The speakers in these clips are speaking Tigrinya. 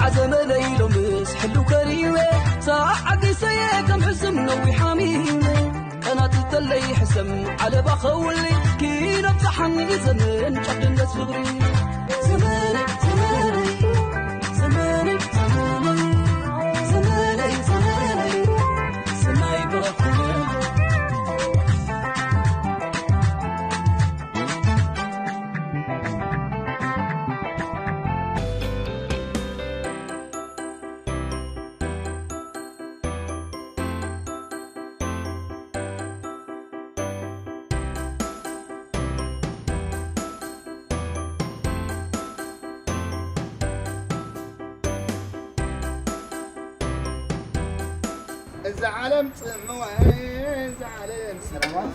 ዓዘመለይ ሎምስ ሕልው ከሪወ፣ ሰዓት ጊሰየ ከም ሕስም ነዊሕ ሓሚመ። ቀናት ተለይ ሕሰም ዓለባ ኸውሊ፣ ኪኖ ብፀሓን ይዘምን ጨፍ ድነት ፍቕሪ። ዘመነይ፣ ዘመነይ፣ ዘመነይ፣ ዘመነይ፣ ዘመነይ፣ ዘመነይ፣ ሰናይ በኹ። እዛ ዓለም ጽምዋ፣ እዛ ዓለም ሰላም፣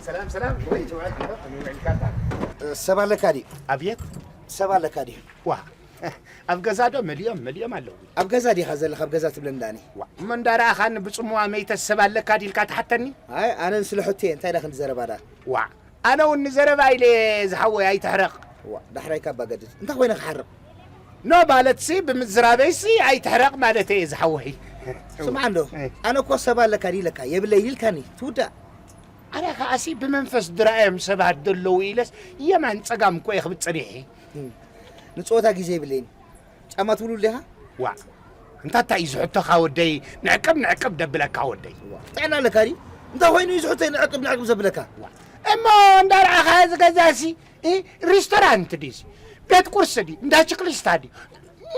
ሰላም፣ ሰላም። ወይ ትውዕል፣ ትውዕል፣ ትውዕል። ሰብ ኣለካ ድዩ? ኣብየት። ሰብ ኣለካ ድዩ? ዋ፣ ኣብ ገዛ ዶ መሊኦም፣ መሊኦም ኣለዉ። ኣብ ገዛ ዲኻ ዘለኻ? ኣብ ገዛ ትብለኒ ዳኒ? ዋ፣ እሞ እንዳረኣኻኒ ብጽምዋ መይተ ሰብ ኣለካ ዲልካ ትሓተኒ? ኣይ፣ ኣነ ንስለ ሕቶ እየ፣ እንታይ ዳ ክንዲ ዘረባ ዳ? ዋ፣ ኣነ እውን ንዘረባ ኢለ ዝሓወይ ኣይትሕረቕ። ዋ፣ ዳሕራይ ካብ ኣገድድ። እንታይ ኮይነ ክሓርቕ? ኖ ማለትሲ ብምዝራበይሲ ኣይትሕረቕ ማለት እየ ዝሓወይ። ስማዕ እንዶ፣ እ። ኣነ እኮ ሰብ ኣለካ ዲለካ፣ የብለይ ኢልካኒ፣ ትውዳእ። ኣነ ከኣሲ ብመንፈስ ድረኣዮም ሰባት ደለዉ ኢለስ የማን ጸጋም እኮ እየ ክብል ጸኒሐ። እም፣ ንጸወታ ግዜ የብለይን። ጫማ ትውልውል ዲኻ? ዋእ፣ እንታ እንታይ እዩ ዝሕቶኻ ወደይ? ንዕቅብ ንዕቅብ ደብለካ ወደይ። ዋእ፣ ጥዕና ኣለካ ድዩ? እንታይ ኮይኑ እዩ ዝሕቶይ ንዕቅብ ንዕቅብ ዘብለካ? ዋእ፣ እሞ እንዳረኣኻ እዚ ገዛሲ፣ እ፣ ሪስቶራንት ድዩሲ? ቤት ቁርሲ ድዩ? እንዳ ችክሊስታ ድዩ?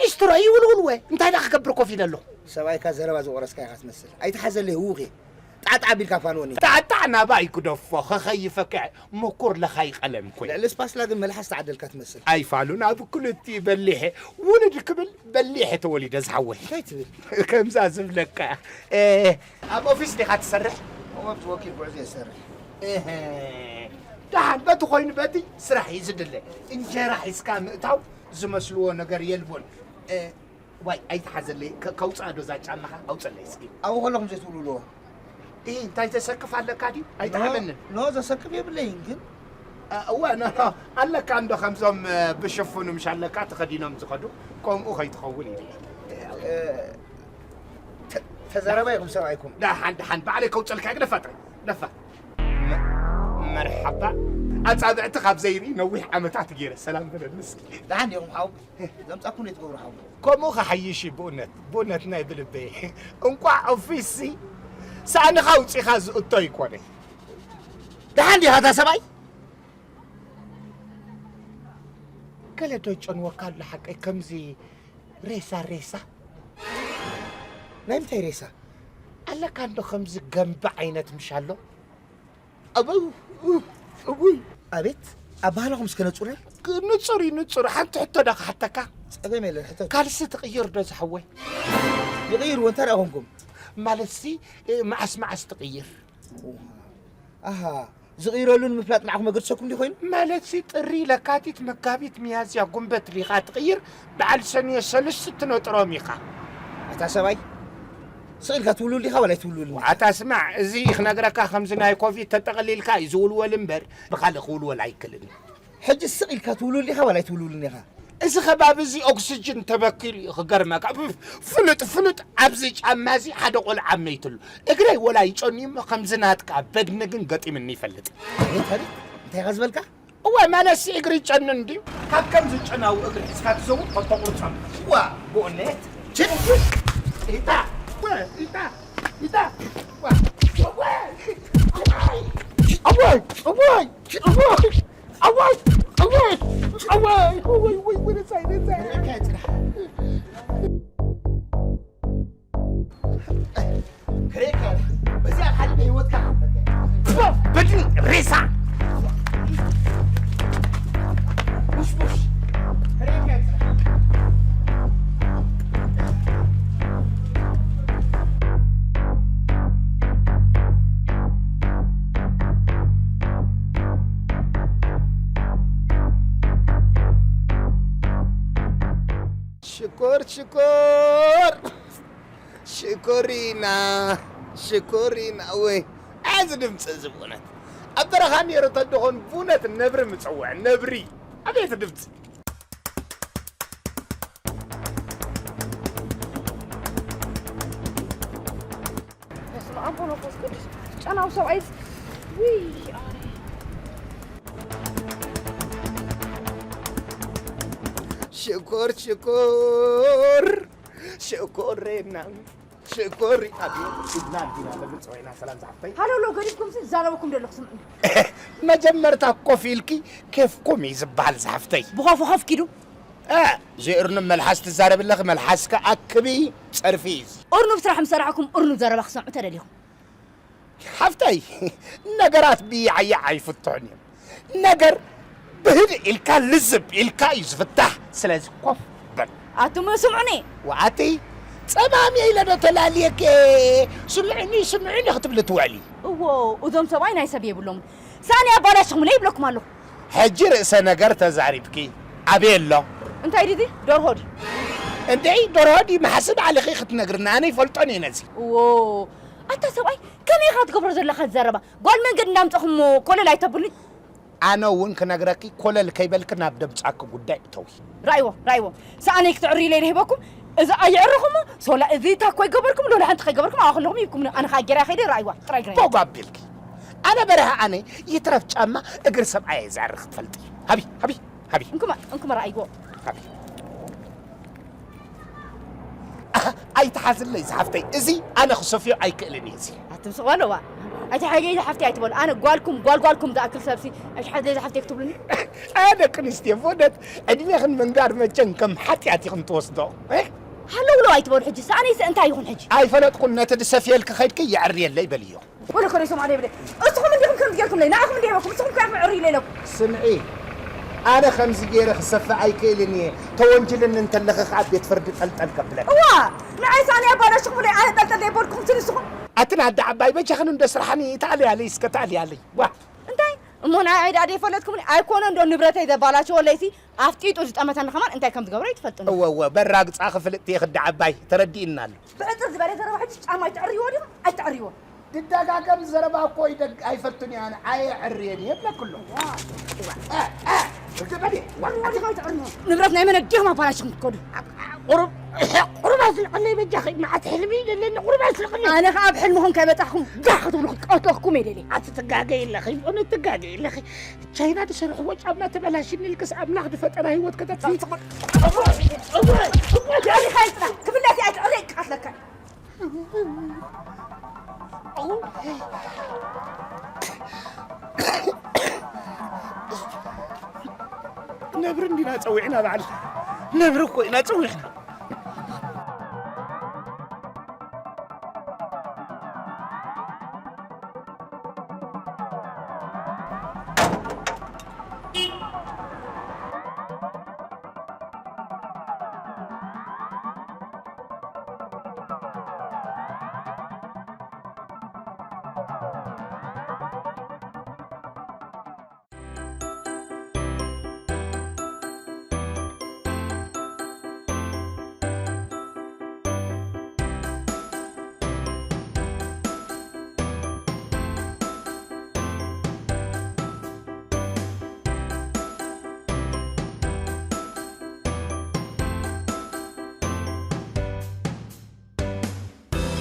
ኒስትሮ ይውልውል ወ፣ እንታይ ደኣ ክገብር ኮፍ ኢለ ኣለኹ? ሰብኣይካ ዘረባ ዝቆረስካ ኢኻ ትመስል። ኣይትሓዘለይ ህውኽ እየ። ጣዕጣዕ ኣቢልካ ፋንወኒ። ጣዕጣዕ ናባይ ግደፎ፣ ከኸይፈካ ምኩር ለኻይ ቀለም ኮይ። ልዕሊ ስፓስላ ግን መልሓስ ተዓደልካ ትመስል። ኣይፋሉን ኣብ ክልቲኡ በሊሐ፣ ውልድ ክብል በሊሐ ተወሊደ ዝሓወይ። እንታይ ትብል? ከምዛ ዝብለካ። እ፣ ኣብ ኦፊስ ዲኻ ትሰርሕ? እወ፣ ኣብቲ ወኪል ጉዕዞ እየ ዝሰርሕ። እህ፣ ደሓን በቲ ኮይኑ በቲ ስራሕ እዩ ዝድለ። እንጀራ ሒዝካ ምእታው ዝመስልዎ ነገር የልቦን። እ፣ ዋይ፣ ኣይትሓዘለይ፣ ከ-፣ ከውፅኣ ዶ እዛ ጫማኻ? ኣውፀለይ እስኪ። ኣብኡ ከለኹም ዘይትውልውልዎ። እ፣ እንታይ ዘሰክፍ ኣለካ ድዩ? ኣይጠዓመንን። ኖ፣ ኖ፣ ዘሰክፍ የብለይን ግን። እ፣ እወ፣ ኖ፣ ኖ፣ ኣለካ እንዶ ከምዞም፣ እ፣ ብሽፉኑ ምሽ ኣለካ ተኸዲኖም ዝኸዱ፣ ከምኡ ከይትኸውን ኢለ። እ፣ ተ-፣ ተዛረባ ኢኹም ሰብኣይኩም። ደሓን፣ ደሓን፣ ባዕለይ ከውፀልካ ግደፋ ጥራይ፣ ግደፋ። መ-፣ መርሓባ። ኣጻብዕቲ ካብ ዘይርኢ ነዊሕ ዓመታት ገይረ። ሰላም በለኒ እስኪ። ደሓን ዲኹም ሓው? ዘምጻኩም ነይ ትገብሩ ሓው። ከምኡ ክሓይሽ እዩ ብእውነት፣ ብእውነት ናይ ብልበይ። እንቋዕ ኦፊስሲ ሳእንኻ ኣውጺኻ ዝእቶ ኣይኮነን። ደሓን ዲኻ እታ ሰብኣይ? ገለ ዶ ይጨንወካ ኣሎ ሓቀይ ከምዚ ሬሳ ሬሳ? ናይ ምንታይ ሬሳ? ኣለካ እንዶ ከምዚ ገምቢ ዓይነት ምሽ ኣሎ? ኣበው፣ እውይ። ኣቤት፣ ኣባህላኹም እስከ ነጹረይ? ክ-፣ ንጹር እዩ፣ ንጹር። ሓንቲ ሕቶ ዶ ክሓተካ? ጸገም የለን፣ ሕተት። ካልሲ ትቕይር ዶ ዝሓወይ? ይቕይርዎ፣ እንታይ ደኣ ኮንኩም? ማለትሲ፣ እ፣ መዓስ መዓስ ትቕይር? ኣሃ፣ ዝቕይረሉ ንምፍላጥ ንዓኹም ኣገድሰኩም ድዩ ኮይኑ? ማለትሲ፣ ጥሪ፣ ለካቲት፣ መጋቢት፣ ሚያዝያ፣ ጉንበት ሊኻ ትቕይር፣ በዓል ሰኑየ ሰልስቲ ትነጥሮም ኢኻ። ኣታ ሰብኣይ፣ ስቕ ኢልካ ትውልውል ዲኻ ዋላ ኣይትውልውልን ኢኻ? ኣታ ስማዕ፣ እዚ ክነግረካ ከምዚ ናይ ኮቪድ ተጠቕሊልካ እዩ ዝውልወል እምበር ብኻልእ ክውልወል ኣይክልን እዩ። ሕጂ ስቕ ኢልካ ትውልውል ዲኻ ዋላ ኣይትውልውልን ኢኻ? እዚ ከባቢ እዚ ኦክስጅን ተበኪሉ እዩ ክገርመካ። ፍ-፣ ፍሉጥ፣ ፍሉጥ ኣብዚ ጫማ እዚ ሓደ ቆልዓ መይትሉ። እግረይ ወላ ይጨኑ እሞ ከምዚ ናትካ በድኒ ግን ገጢምኒ ይፈልጥ። ኣቤት፣ ኣቤት፣ እንታይ ኢኻ ዝበልካ? እወ፣ ማለትሲ እግሪ ይጨኑ እንድዩ። ካብ ከምዚ ጨናዊ እግሪ ሒዝካ ትዘውር ከም ተቑርጾም። ዋ፣ ብእውነት። ችድ! ኢታ! ወ-፣ ኢታ! ኢታ! ዋ! ወ-፣ ወ-፣ እዋይ! እዋይ! እዋይ! እዋይ! እዋይ! እዋይ! እዋይ! ወይ፣ ወይ፣ ወይ፣ ነጻይ፣ ነጻይ። ክሬካ፣ በዚኣ ሓደ ህይወትካ በድኒ ሬሳ። ሙሽሙሽ። ክሬካ። ሽኮር፣ ሽኮር። ሽኮሪና፣ ሽኮሪና፣ ወይ፣ እዚ ድምፂ እዚ ብእውነት። ኣብ በረኻ ነይሩ ተደኾን ብእውነት ነብሪ ምፀውዕ፣ ነብሪ። ኣቤት ድምፂ። ጨናው ሰብኣይ። ውይ፣ ኣነ። ሽኮር ሽኮር ሽኮሬና ሽኮሪ። ኣቤት ኢድና ኣዲና ለግልጽ ወይና ሰላም ዝሓፍተይ። ሃሎ፣ ሃሎ፣ ገዲፍኩም ሲ ዝዛረበኩም ዘለኹ ስምዑ። መጀመርታ ኮፍ ኢልኪ ኬፍኩም እዩ ዝበሃል ዝሓፍተይ። ብኾፍ ኾፍ ኪዱ። እ፣ ዘይእርኑብ መልሓስ ትዛረቢ ኣለኺ፣ መልሓስኪ ኣክቢ፣ ጸርፊ እዩ። እርኑብ ስራሕ ምሰራሕኩም እርኑብ ዘረባ ክሰምዑ ተደሊኹም። ሓፍተይ፣ ነገራት ብያዕያዕ ኣይፍትሑን እዮም። ነገር ብህድእ ኢልካ ልዝብ ኢልካ እዩ ዝፍታሕ። ስለዚ ኮፍ በል። ኣቱም ስምዑኒ። ወኣቲ ጸማም ኢለ ዶ ተላልየኪ? ስምዕኒ፣ ስምዕኒ ክትብሊ ትውዕሊ። እዎ፣ እዞም ሰብኣይ ናይ ሰብ የብሎምን። ሳእኒ ኣባላሽኹምለይ ይብለኩም ኣለኹ። ሕጂ ርእሰ ነገር ተዛሪብኪ። ኣበይ ኣሎ? እንታይ ድዩ እዚ? ደርሆ ድዩ? እንዴ፣ ደርሆ ድዩ? መሓስብ ኣሊኺ ክትነግርና፣ ኣነ ይፈልጦን እየ ነዚ። እዎ፣ ኣታ ሰብኣይ፣ ከመይ ኢኻ ትገብሮ ዘለኻ ዘረባ? ጓል መንገዲ እንዳምጻኹም እሞ ኮለል ኣይተብሉኒ። ኣነ እውን ክነግረኪ፣ ኮለል ከይበልኪ ናብ ደምጻኪ ጉዳይ እተዊ። ራእይዎ፣ ራእይዎ። ሰኣነይ ክትዕሪ ኢለ ሂበኩም፣ እዚ ኣይዕርኹሞ፣ ሶላ እዚ ታኮ ይገበርኩም፣ ሎላ ሓንቲ ከይገበርኩም፣ ኣዋ ከለኹም ይብኩም፣ ኣነ ኸኣ ጌራ ከይደ ራእይዋ፣ ጥራይ ግራ። ቦግ ኣቢልኪ። ኣነ በረሃ ኣነ ይትረፍ ጫማ እግሪ ሰብኣይ ይዛሪ ክትፈልጢ። ሃቢ፣ ሃቢ፣ ሃቢ። እንኩማ፣ እንኩማ ራእይዎ። ሃቢ። ኣይትሓዝለይ ዝሓፍተይ፣ እዚ ኣነ ክሰፍዮ ኣይክእልን እየ። እዚ ኣትምስቑ ኣለዋ። ኣይትሓየይ ዝሓፍተይ ኣይትበሉ። ኣነ ጓልኩም፣ ጓል ጓልኩም ዝኣክል ሰብሲ ኣይትሓዝለይ ዝሓፍተይ ክትብሉኒ? ኣነ ክንስትዮ ፎደት ዕድሜኽን ምንጋር መቸን ከም ሓጢኣት ኢኽን ትወስዶ። እ? ሃለውለው ኣይትበሉ ሕጂ። ሰኣነይሰ እንታይ ይኹን ሕጂ? ኣይፈለጥኩን፣ ነቲ ድሰፍየልኪ ኸድኪ የዕርየለይ በልዮ። ወለ ከረይ ሰማዕለይ ብለ። እስኹም እንዲኹም ከምዚ ጌርኩምለይ፣ ንዓኹም እንዲህ በኩም፣ እስኹም ከኣ ምዕሪ ኢለ ኢለኩም። ስምዒ፣ ኣነ ከምዚ ገይረ ክሰፍእ ኣይክእልን እየ፣ ተወንጅልኒ እንተለኺ ከኣ ቤት ፍርዲ ጠልጠል ከብለኪ። እዋ፣ ንዓይ ሳእኒ ኣባላሽኹምለይ፣ ኣነ ጠልጠል ዘይበልኩኹም ስል እስኹም። ኣትን ኣደ ዓባይ በጃኽን እንዶ ስራሕኒ፣ ተኣልያለይ እስከ ተኣልያለይ። ዋ። እንታይ? እሞ ንዓይ ደኣ ዘይፈለጥኩምኒ ኣይኮነ እንዶ ንብረተይ ዘባላሸወለይሲ፣ ኣፍጢጡ ዝጠመተኒ ከማን እንታይ ከም ዝገብሮ ኣይትፈልጥን። እወ፣ እወ፣ በራግጻኺ ፍልጥቲ እየ ክዲ ዓባይ፣ ተረዲእና ኣሎ። ብዕጽር ዝበለ ዘረባ ሕጂ ጫማ ኣይትዕርይዎ ዲኹም? ኣይትዕርይዎ። ድደጋገም ዘረባ እኮ ይደግ-፣ ኣይፈቱን እየ ኣነ፣ ኣየዕርየን እየ እብለኪ ኣለኹ። ዋ፣ ዋ። እ፣ እ፣ ርግበ ድየ? ዋ፣ ዋ፣ ዲኻ ኣይትዕርይዎ። ንብረት ናይ መን ኣዲኹም ኣባላሽኹም ትከዱ? ቁሩብ፣ ቁሩብ ኣስልቕለይ በጃኺ፣ መዓት ሕልሚ ዘለኒ፣ ቁሩብ ኣስልቕለይ። ኣነ ኸኣ ኣብ ሕልምኹም ከይበጻሕኹም ጋሕ ክትብሉ ክትቀትለኩም እየ ደልየ። ኣቲ ትጋገይ ኣለኺ፣ ብእውነት ትጋገይ ኣለኺ። ቻይና ዝሰርሕዎ ጫማ ተበላሽኒ ኢልክስ ኣምላኽ ዝፈጠራ ህይወት ከተጥፍኢ። ዲኻ ይጥና፣ ክብለት እያ ትዕረ ይቃትለካ። ነብሪ እንዲና ጸዊዕና በዓል። ነብሪ እኮ ኢና ጸዊዕና።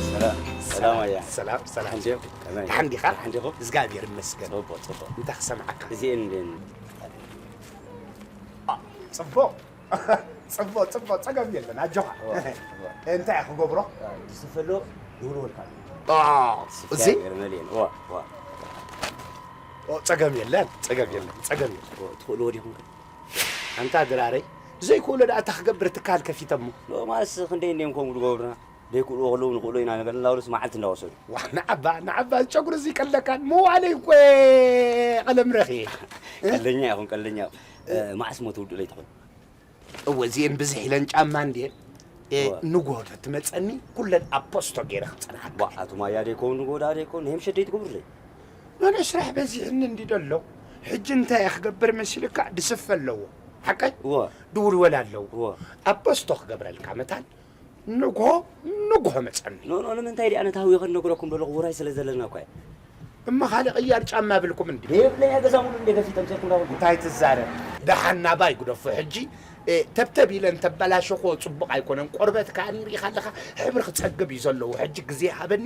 ሰላም፣ ሰላም ኣያ። ሰላም፣ ሰላም። ደሓን ዲኻ? ደሓን ዲኻ? ደሓን ዲኹም? እግዚኣብሔር ይመስገን። ጽቡቕ፣ ጽቡቕ። እንታይ ክሰምዓካ? እዚኤን እንዴን? አ፣ ጽቡቕ። ጽቡቕ፣ ጽቡቕ። ጸገም የለን፣ ኣጆኻ። እዋ፣ እዋ። እንታይ ክገብሮ? ዝስፈሎ ይውልወልካ ኣሎ። አ፣ ስፍያ እዚ? ገርመልየን። እዋ፣ እዋ። ኦ፣ ጸገም የለን፣ ጸገም የለን፣ ጸገም የለን። እዋ፣ ትኽእልዎ ዲኹም ከ? ኣንታ ድራረይ፣ ዘይክእሎ ደኣ እንታይ ክገብር ትካል ከፊተ እሞ? ሎማስ ክንደይ እንድዮም ከምኡ ዝገብሩና? ዘይክእልዎ ከለዉ ንኽእሎ ኢና ንበል እናበሉስ መዓልቲ እናወሰዱ። ዋ፣ ንዓባ፣ ንዓባ፣ እዚ ጨጉሪ እዚ ቀለካን መዋለይ እኮ እየ ቀለም ረኺ። ቀልደኛ ኢኹም፣ ቀልደኛ። እ፣ መዓስ እሞ ትውድእለይ ትኾን? እወ፣ እዚኤን ብዝሕ ኢለን ጫማ እንድየን። እ፣ እወ። ንጎሆ ትመጸኒ፣ ኩለን ኣብ ፖስቶ ገይረ ክጸንሓካ። ዋ፣ ኣቱም ኣያ ደይኮን፣ ንጎሆ ደኣ ደይኮን፣ ንሄምሸት ደይትገብሩለይ? ኖኖ፣ ስራሕ በዚሕኒ እንዲ ደሎ። ሕጂ እንታይ እየ ክገብር መሲልካ? ድስፈ ኣለዎ። ሓቀይ? እወ። ድውልወል ኣለዎ። እወ። ኣብ ፖስቶ ክገብረልካ መታን ንግሆ፣ ንግሆ መጸኒ። ኖ፣ ኖ፣ ንምንታይ ዲኣ ነታ ሃዊ ከነግረኩም ደለኹ፣ ውራይ ስለ ዘለና እኳ እየ። እሞ ካልእ ቅያር ጫማ ብልኩም እንዲ? የብለይ፣ ገዛ ሙሉ እንደ ገፊ ተምሰልኩም ዳኹም። እንታይ ትዛረብ? ደሓን ናባይ ግደፎ። ሕጂ፣ እ፣ ተብተብ ኢለ እንተበላሸኹ ጽቡቕ ኣይኮነን። ቆርበት ከኣ ሪኢኻ ኣለኻ፣ ሕብሪ ክጸግብ እዩ ዘለዎ። ሕጂ ግዜ ሃበኒ።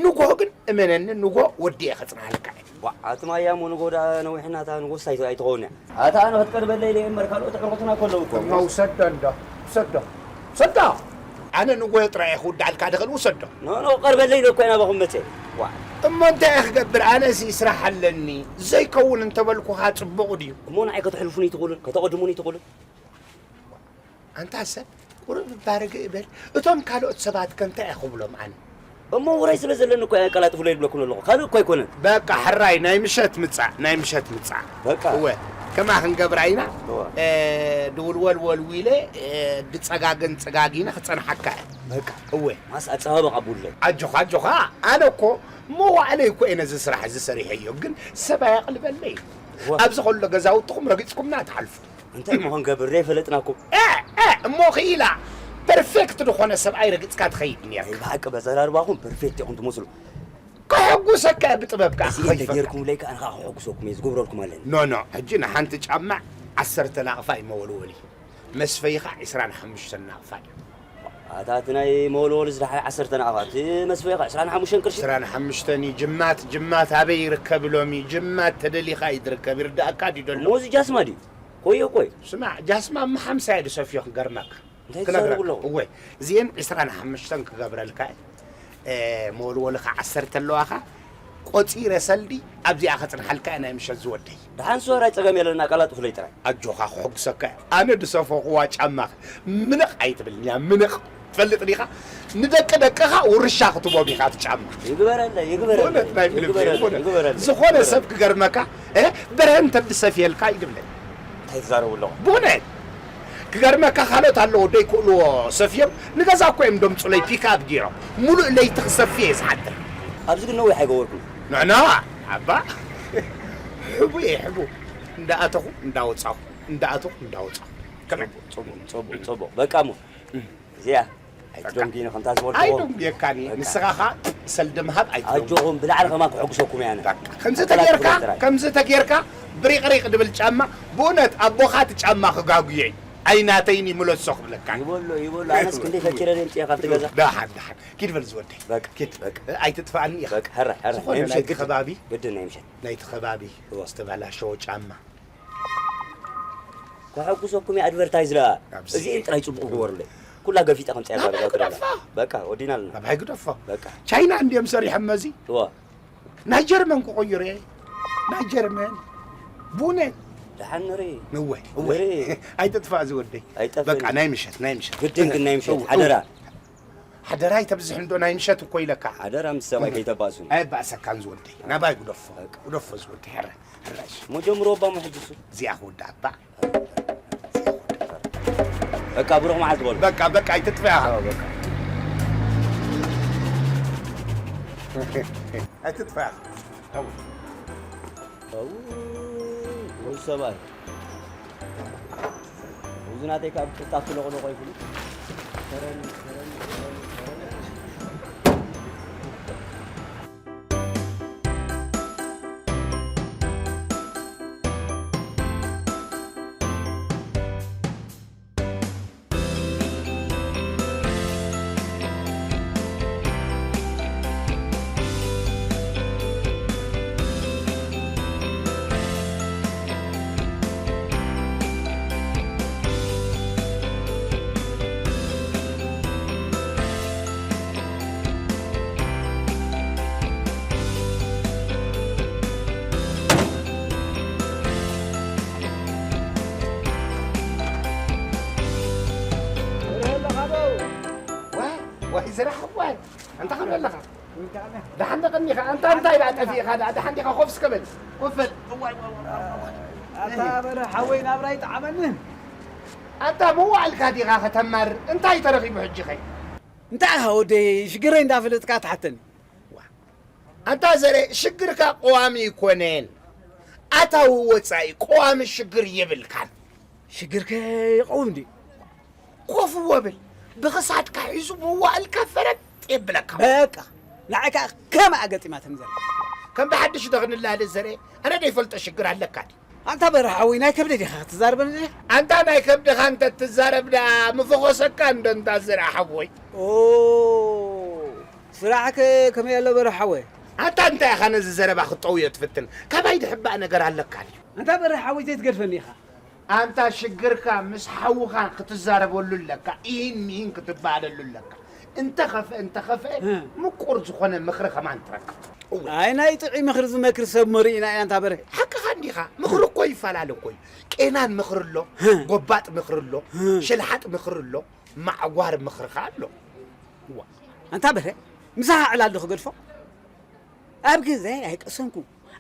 ንግሆ ግን እመነኒ፣ ንግሆ ወዲኤ ከጽንሓልካ እየ። ዋ፣ ኣቲ ማያ እሞ ንግሆ ደኣ ነዊሕና፣ እታ ንግሆስ ኣይ-፣ ኣይትኸውን እያ። ኣታ ኣነ ክትቀርበለይ ኢለ እየ እምበር፣ ካልኦት ኣዕሩኽትና እኮ ኣለዉ እኮ። እሞ ውሰዶ እንዶ፣ ውሰዶ፣ ውሰዶ። ኣነ ንግሆ ጥራይ እየ ክውድኣልካ ድኽእል፣ ውሰዶ። ኖ፣ ኖ፣ ቀርበለይ ኢለ እኮ እየ ናባኹም መጽየ። ዋ። እሞ እንታይ እየ ክገብር? ኣነሲ ስራሕ ኣለኒ። ዘይከውን እንተበልኩኻ ጽቡቕ ድዩ? እሞ ንዓይ ከተሕልፉኒ ኣይትኽእሉን፣ ከተቐድሙኒ ኣይትኽእሉን። ኣንታ ሰብ፣ ቁሩብ ባርግእ በል። እቶም ካልኦት ሰባት ከ እንታይ እየ ክብሎም ኣነ? እሞ ውራይ ስለ ዘለኒ እኮ እየ ኣቀላጥፉለይ ዝብለኩም ዘለኹ። ካልእ እኮ ኣይኮነን። በቃ ሕራይ፣ ናይ ምሸት ምጻእ፣ ናይ ምሸት ምጻእ። በቃ። እወ፣ ከማ ክንገብራ ኢና። እወ። እ፣ ድውልወል ወልዊለ፣ እ፣ ድጸጋግን ጽጋጊነ ክጸንሓካ እየ። በቃ። እወ። ማስ ኣጸባብቕ ኣቡለይ። ኣጆኻ፣ ኣጆኻ። ኣነ እኮ መዋዕለይ እኮ እየ ነዚ ስራሕ እዚ ሰሪሐዮ፣ ግን ሰብ ኣየቕልበለይ። እወ። ኣብዚ ከሎ ገዛውትኹም ረጊጽኩምና ትሓልፉ። እንታይ እሞ ክንገብር፣ ዘይፈለጥናኩም። እ፣ እ፣ እሞ ክኢላ ፐርፌክት ዝኾነ ሰብኣይ ረግጽካ ትኸይድ ኔርካ። ናይ ብሓቂ በዘራርባኹም ፐርፌክት ኢኹም ትመስሉ። ከሐጉሰካ እየ ብጥበብ ከኣ እዚ ክኸይፈካ። እንተጌርኩምለይ ከኣ ንኻ ከሐጉሰኩም እየ ዝገብረልኩም ኣለኒ። ኖ፣ ኖ፣ ሕጂ ንሓንቲ ጫማ ዓሰርተ ናቕፋ እዩ መወልወሊ። መስፈይኻ ዒስራን ሓሙሽተን ናቕፋ እዩ። ኣታ እቲ ናይ መወልወሊ ዝደሓይ ዓሰርተ ናቕፋ፣ እቲ መስፈይኻ ዒስራን ሓሙሽተን ቅርሺ። ዒስራን ሓሙሽተን እዩ። ጅማት፣ ጅማት ኣበይ ይርከብ ሎሚ? ጅማት ተደሊኻ እዩ ዝርከብ። ይርዳእካ ድዩ ደሎ? እሞ እዚ ጃስማ ድዩ? ቆየ፣ ቆይ። ስማዕ፣ ጃስማ እሞ ሓምሳ እየ ዝሰፍዮ ክገርመካ። እንታይ ክነግረካ። ትዛረቡ ኣለኹም? እወ፣ እዚኤን ዒስራን ሓሙሽተን ክገብረልካ እየ። እ፣ መወልወልኻ ዓሰርተ ኣለዋኻ፣ ቆጺረ ሰልዲ ኣብዚኣ ከጽንሓልካ እየ ናይ ምሸት ዝወደይ። ደሓን ሶር ኣይጸገም የለን፣ ኣቀላጥፉለይ ጥራይ። ኣጆኻ ክሕጉሰካ እየ። ኣነ ዝሰፈኽዋ ጫማኸ ምንቕ ኣይትብልንያ፣ ምንቕ። ትፈልጥ ዲኻ? ንደቂ ደቅኻ ውርሻ ክትቦም ኢኻ እቲ ጫማ። ይግበረለይ፣ ይግበረለይ፣ ብእውነት ናይ ብልቢ፣ ይግበረለይ፣ ብእውነት። ይግበረለይ፣ ዝኾነ ይግበረለይ። ሰብ ክገርመካ፣ እ፣ በርሀ እንተ ዝሰፍየልካ እዩ ዝብለኒ። እንታይ ትዛረቡ ኣለኹም? ብእውነት። ክገርመካ ካልኦት ኣለዎ ዘይክእልዎ ሰፍዮም፣ ንገዛ እኮ እዮም ደምጹለይ ፒክኣፕ ገይሮም። ሙሉእ ለይቲ ክሰፊ እየ ዝሓድር። ኣብዚ ግን ነዊሕ ኣይገበርኩን። ንዕና፣ ኣባ፣ ሕቡ እየ፣ ሕቡ። እንዳኣተኹ፣ እንዳወጻኹ፣ እንዳኣተኹ፣ እንዳወጻኹ። ከመይ? ጽቡቕ፣ ጽቡቕ፣ ጽቡቕ። በቃ እሞ። እዚኣ ኣይትደንጉይኒ፣ ከምታ ዝበልክዎ። ኣይደንጉየካን እየ። በቃ። ንስኻ ኸኣ ሰልዲ ምሃብ ኣይትደንጉ። ኣጆኹም፣ ብላዕሊ ከማን ክሕጉሰኩም እየ ኣነ። በቃ። ከምዚ ተጌርካ፣ ጥራይ። ከምዚ ተጌርካ ብሪቕሪቕ ድብል ጫማ፣ ብእውነት ኣቦኻ እቲ ጫማ ክጋጉዮ እዩ። ኣይናተይን ይምለሶ ክብለካ። ይበሎ፣ ይበሎ። ኣነስ ክንደይ ፈኪረ ደምጽየ ካብቲ ገዛ። ደሓን፣ ደሓን። ኪድ በል ዝወደይ። በቃ፣ ኪድ። በቃ። ኣይትጥፋኣኒ ኢኻ። በቃ፣ ሕራይ፣ ሕራይ። ዝኾነ ናይ ምሸት ናይቲ ግድን። ከባቢ፣ ግድን ናይ ምሸት። ናይቲ ከባቢ እወ። ዝተበላሸወ ጫማ። ከሐጉሰኩም እየ ኣድቨርታይዝ ደኣ። ኣብዚ። እዚኤን ጥራይ ጽቡቕ ግበሩለይ። ኩላ ገፊጠ ከምጽያ ናብ ዛረባ ግደፋ። በቃ፣ ወዲና ኣለና። ናባይ ግደፋ። በቃ። ቻይና እንድዮም ሰሪሖም መዚ? እወ። ናይ ጀርመን ክቕይሩ እየ። ናይ ጀርመን። ቡነ። ደሓን ንርኢ። ንወይ፣ እወ። ንርኢ። ኣይትጥፋእ ዝወደይ። ኣይጠፍእን። በቃ፣ ናይ ምሸት፣ ናይ ምሸት። ግድን ግን ናይ ምሸት፣ እወ፣ ሓደራ። እወ። ሓደራ ኣይተብዝሕ እንዶ ናይ ምሸት እኮ ኢለካ። ሓደራ ምስ ሰብኣይ ከይተባእሱኒ። ኣየባእሰካን ዝወደይ። ናባይ ግደፎ። በቃ። ግደፎ ዝወደይ። ሕረ፣ ሕረ እሺ። እሞ ጀምሮ እባ እሞ ሕጂ እሱ። እዚኣ ክውዳእ እባ። በቃ ብሩኽ መዓልቲ በሉ። በቃ፣ በቃ ኣይትጥፋ። ኣዎ፣ በቃ። ኣይትጥፋ። ኣዎ። ኣው፣ ወዲ ሰብኣይ። እዚ ናተይ ካብ ጥጣፍ ትለቕሎ ቆይፉሉ። ዋይ፣ ዋይ፣ ዝረሓብ ዋይ። ኣንታ ከመይ ኣለኻ? ደሓን ደቐኒኻ? ኣንታ እንታይ ደኣ ጠፊእኻ ደኣ? ደሓን ዲኻ? ኮፍ እስከ በል። ኮፍ በል። እዋይ፣ እዋይ፣ እዋይ፣ እዋይ፣ እዋይ። ኣታ በለ ሓወይ ናብራ ይጠዓመኒ። ኣታ መዋዕልካ ዲኻ ከተማርር? እንታይ ተረኺቡ ሕጂ ኸ? እንታይ ኢኻ ወደይ ሽግረይ እንዳፈለጥካ ትሓተኒ? ዋ። ኣንታ ዘረ ሽግርካ ቀዋሚ ኣይኮነን። ኣታዊ ወጻኢ ቀዋሚ ሽግር የብልካን። ሽግርከ ይቐውም ድዩ? ኮፍ እዎ ብል። ብኽሳድካ ሒዙ መዋእልካ ፈረጥ የብለካ። በቃ፣ ንዓይ ከኣ ከምኣ ገጢማትኒ ዘላ። ከም ብሓድሽ ዶ ክንላለ ዘርኤ? ኣነ ደይፈልጦ ሽግር ኣለካ ድዩ? ኣንታ በርሓዊ፣ ናይ ከብደ ዲኻ ክትዛረበኒ? ኣንታ ናይ ከብድኻ እንተ ትዛረብ ደኣ ምፈኾሰካ እንዶ እንታ ዝርኣ ሓወይ። ኦ፣ ስራሕከ ከመይ ኣሎ በርሓወይ? ኣንታ እንታይ ኢኻ ነዚ ዘረባ ክትጠውዮ ትፍትን? ካባይ ድሕባእ ነገር ኣለካ ድዩ? ኣንታ በርሓዊ ዘይትገድፈኒ ኢኻ። ኣንታ ሽግርካ ምስ ሓውኻ ክትዛረበሉ ኣለካ፣ ኢሂን ሚሂን ክትበሃለሉ ኣለካ። እንተ ኸፍአ፣ እንተ ኸፍአ፣ እ። ምቁር ዝኾነ ምኽሪ ከማን ትረክብ። እወ። ኣይ፣ ናይ ጥዑይ ምኽሪ ዝመክር ሰብ መሪእና ኢና፣ ኣንታ በርሀ። ሓቅኻ እንዲኻ፣ ምኽሪ እኮ ይፈላለ እኮ እዩ። ቄናን ምኽሪ ኣሎ፣ እ። ጎባጥ ምኽሪ ኣሎ፣ እ። ሸልሓጥ ምኽሪ ኣሎ፣ ማዕጓር ምኽሪ ኸኣ ኣሎ። እዋ። ኣንታ በርሀ፣ ምሳኻ ዕላል ዶ ክገድፎ? ኣብ ገዛይ ኣይቀሰንኩ፣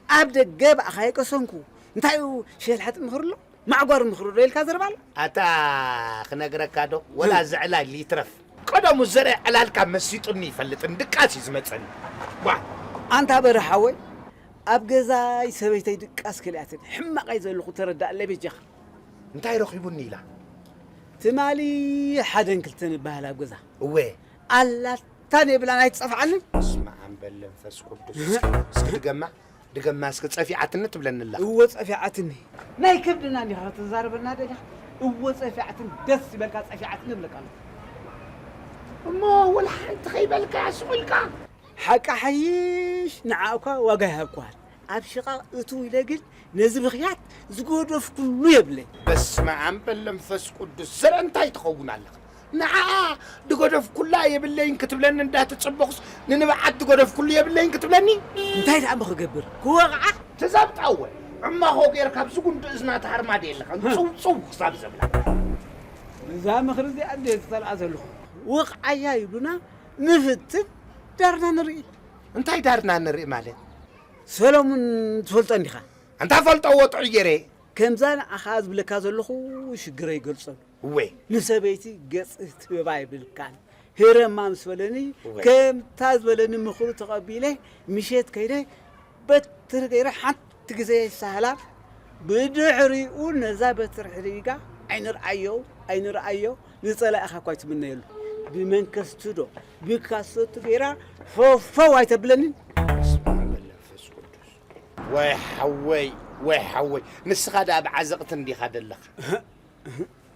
ኣብ ደገ ብኣኻ ኣይቀሰንኩ። እንታይ እዩ ሸልሓጥ ምኽሪ ኣሎ? ማዕጓር ምኽሪ ዶ ኢልካ ዘረባ ኣሎ? ኣታ ክነግረካ ዶ? ወላ እ። እዚ ዕላል ይትረፍ። ቀደሙ ዘርኢ ዕላልካ መሲጡኒ ይፈልጥን ድቃስ እዩ ዝመጸኒ። ዋ! ኣንታ በርሀ ሓወይ፣ ኣብ ገዛይ ሰበይተይ ድቃስ ከሊኣትኒ፣ ሕማቕ እየ ዘለኹ፣ ተረዳኣለይ በጃኻ። እንታይ ረኺቡኒ ኢላ? ትማሊ ሓደን ክልተን እበሃል ኣብ ገዛ። እወ። ኣላታን የብላን ኣይትጸፍዓንን። በስመ ኣብ በል መንፈስ ቅዱስ። እህ። እስኪ ድገማ፣ ድገማ እስኪ ጸፊዓትኒ ትብለኒ ኣላ። እወ ጸፊዓትኒ። ናይ ከብድና እንዲኻ ክትዛረበና ደሊኻ? እወ ጸፊዓትኒ። ደስ ይበልካ ጸፊዓትኒ እብለካ ኣለኹ። እሞ ወላ ሓንቲ ከይበልካያ ስቕ ኢልካ? ሓቂ ሓይሽ ንዓ እኳ ዋጋ ይሃብኳል። ኣብ ሽቓቕ እትው ኢለ ግን ነዚ ምኽንያት ዝገደፍኩሉ የብለይ። በስመ ኣብ በል መንፈስ ቅዱስ። ዘረ እንታይ ትኸውን ኣለኻ? ንዓኣ ድገደፍኩላ የብለይን ክትብለኒ እንዳትጽበኹስ ንንብዓት ድገደፍኩሉ የብለይን ክትብለኒ? እንታይ ደኣ እሞ ክገብር? ክወቕዓ? ተዛብጣወ። ዕማኾ ጌርካ ኣብዚ ጉንዲ እዝና ትሃርማ ዶ የለኻን? ህም። ጽው ጽው ክሳብ ዘብላ። እዛ ምኽሪ እዚኣ እንድየ ዝጸልኣ ዘለኹ። ወቕዓያ ይብሉና፣ ንፍትን፣ ዳርና ንርኢ። እንታይ ዳርና ንርኢ ማለት? ሰሎሙን ትፈልጦ እንዲኻ? ኣንታ ፈልጦ ወጥዑ ጌረ። ከምዛ ንዓኻ ዝብለካ ዘለኹ ሽግረይ ይገልጸሉ። እወ። ንሰበይቲ ገጽ ትህባ የብልካን። ህረማ ምስ በለኒ፣ እወ። ከምታ ዝበለኒ ምኽሩ ተቐቢለ፣ ምሸት ከይደ በትሪ ገይረ ሓንቲ ግዜ ይሳህላ። ብድሕሪኡ ነዛ በትሪ ሕዲጋ፣ "ኣይንርኣዮ፣ ኣይንርኣዮ፣ ንጸላኢኻ እኳ ኣይትምነየሉ። ብመንከስቱ ዶ፣ ብካሰቱ ገይራ ፈፈው ኣይተብለንን?" በስመ ኣብ ወወልድ ወመንፈስ ቅዱስ። ወይ ሓወይ፣ ወይ ሓወይ፣ ንስኻ ደኣ ብዓዘቕቲ እንዲኻ ደለኻ።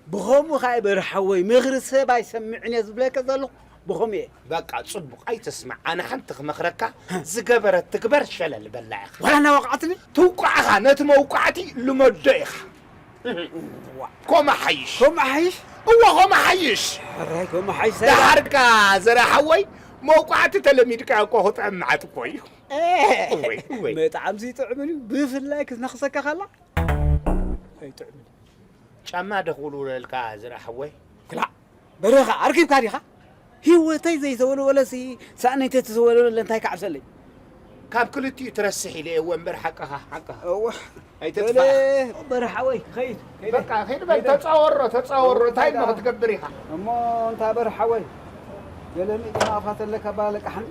ብኸምኡ ኸኣ በርሓወይ፣ ምኽሪ ሰብ ኣይሰምዕን እየ ዝብለካ ዘለኹ፣ ብኸምኡ እየ። በቃ፣ ጽቡቕ፣ ኣይተስማዕ። ኣነ ሓንቲ ክመኽረካ፣ ዝገበረት ትግበር፣ ሸለል በላ ኢኻ። ዋላ እናወቕዓትኒ? ትውቃዕኻ፣ ነቲ መውቃዕቲ ልመዶ ኢኻ። ኮማ ሓይሽ። ኮማ ሓይሽ? እወ፣ ኮማ ሓይሽ። ሕራይ ኮማ ሓይሽ፣ ሰይዳ። ደሓርካ ዘረ ሓወይ፣ መውቃዕቲ ተለሚድካ እኮ ክጥዕም መዓት እኮ እዩ። ኤ፣ እወይ፣ እወይ። መጥዓምሲ ይጥዕምን እዩ፣ ብፍላይ ክትነኽሰካ ከላ። ኣይጥዕምን። ጫማ ዶ ክውልውለልካ ዝረኣ ሓወይ? ክላእ፣ በረኻ ኣርኪብካ ዲኻ? ህይወተይ ዘይተወልወለሲ፣ ሳእነይ ተተወልወለ እንታይ ክዓብሰለይ? ካብ ክልቲኡ ትረስሕ ኢለ እየ እወ እምበር ሓቅኻ፣ ሓቅኻ። እወ። ኣይተጥፋእ። በለ፣ በረኻ ወይ፣ ከይድ፣ ከይደ። በቃ፣ ኺድ በል፣ ከይደ። ተጻወሮ፣ ተጻወሮ፣ እንታይ እሞ ከይደ። ክትገብር ኢኻ? እሞ እንታ በረኻ ወይ፣ ገለ ሚእቲ ናቕፋ ተለካ ባለቃሕን።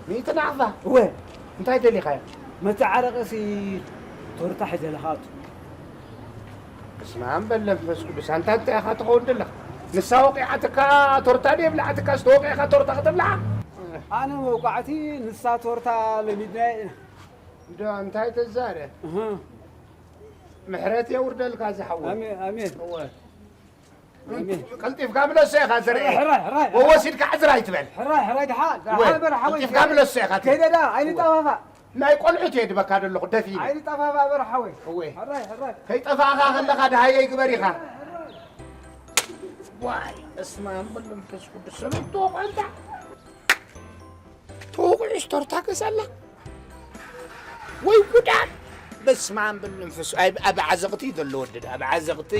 ሚእቲ ናቕፋ? እወ። እንታይ ደሊኻዮ? መተዓረቒ ሲ ቶርታ ሒዘልኻ ኣቱ። በስመ ኣብ በል መንፈስ ቅዱስ። ኣንታ እንታይ ኢኻ ትኸውን ዘለኻ? ንሳ ወቂዓትካ ቶርታ ድየ ብልዓትካ፣ ዝተወቂዕካ ቶርታ ክትብልዓ? ኣነ መውቃዕቲ፣ ንሳ ቶርታ ለሚድናዮ ኢና። እንዶ እንታይ ተዛረ? እህ። ምሕረት የውርደልካ ዝሓወይ። ኣሜን፣ ኣሜን። እወ። ኣሜን። ቀልጢፍካ ምለሶ ኢኻ ዘርኢ። ሕራይ፣ ሕራይ፣ ሕራይ። ወወሲድካ ዕዝራ ኣይትበል። ሕራይ፣ ሕራይ፣ ድሓ፣ ድሓ እወ። በል ሓወይ። ቀልጢፍካ ምለሶ ኢኻ ትብል። ከይደ ዳ፣ ኣይንጠፋፋእ። ናይ ቆልዑት እየ ድበካ ዘለኹ ደፊኒ። ኣይንጠፋፋእ በል ሓወይ። እወ። ሕራይ፣ ሕራይ። ከይጠፋእኻ ከለኻ ደሃየይ ግበር ኢኻ። ዋይ፣ እስማ እምበል መንፈስ ቅዱስ ሰበይቶ ቆንታ። ተወቂዑስ ቶርታ ገዛላ? ወይ ጉዳም! በስመ ኣብ በል መንፈስ፣ ኣይ፣ ኣብ ዓዘቕቲ እዩ ዘሎ ወዲ፣ ኣብ ዓዘቕቲ።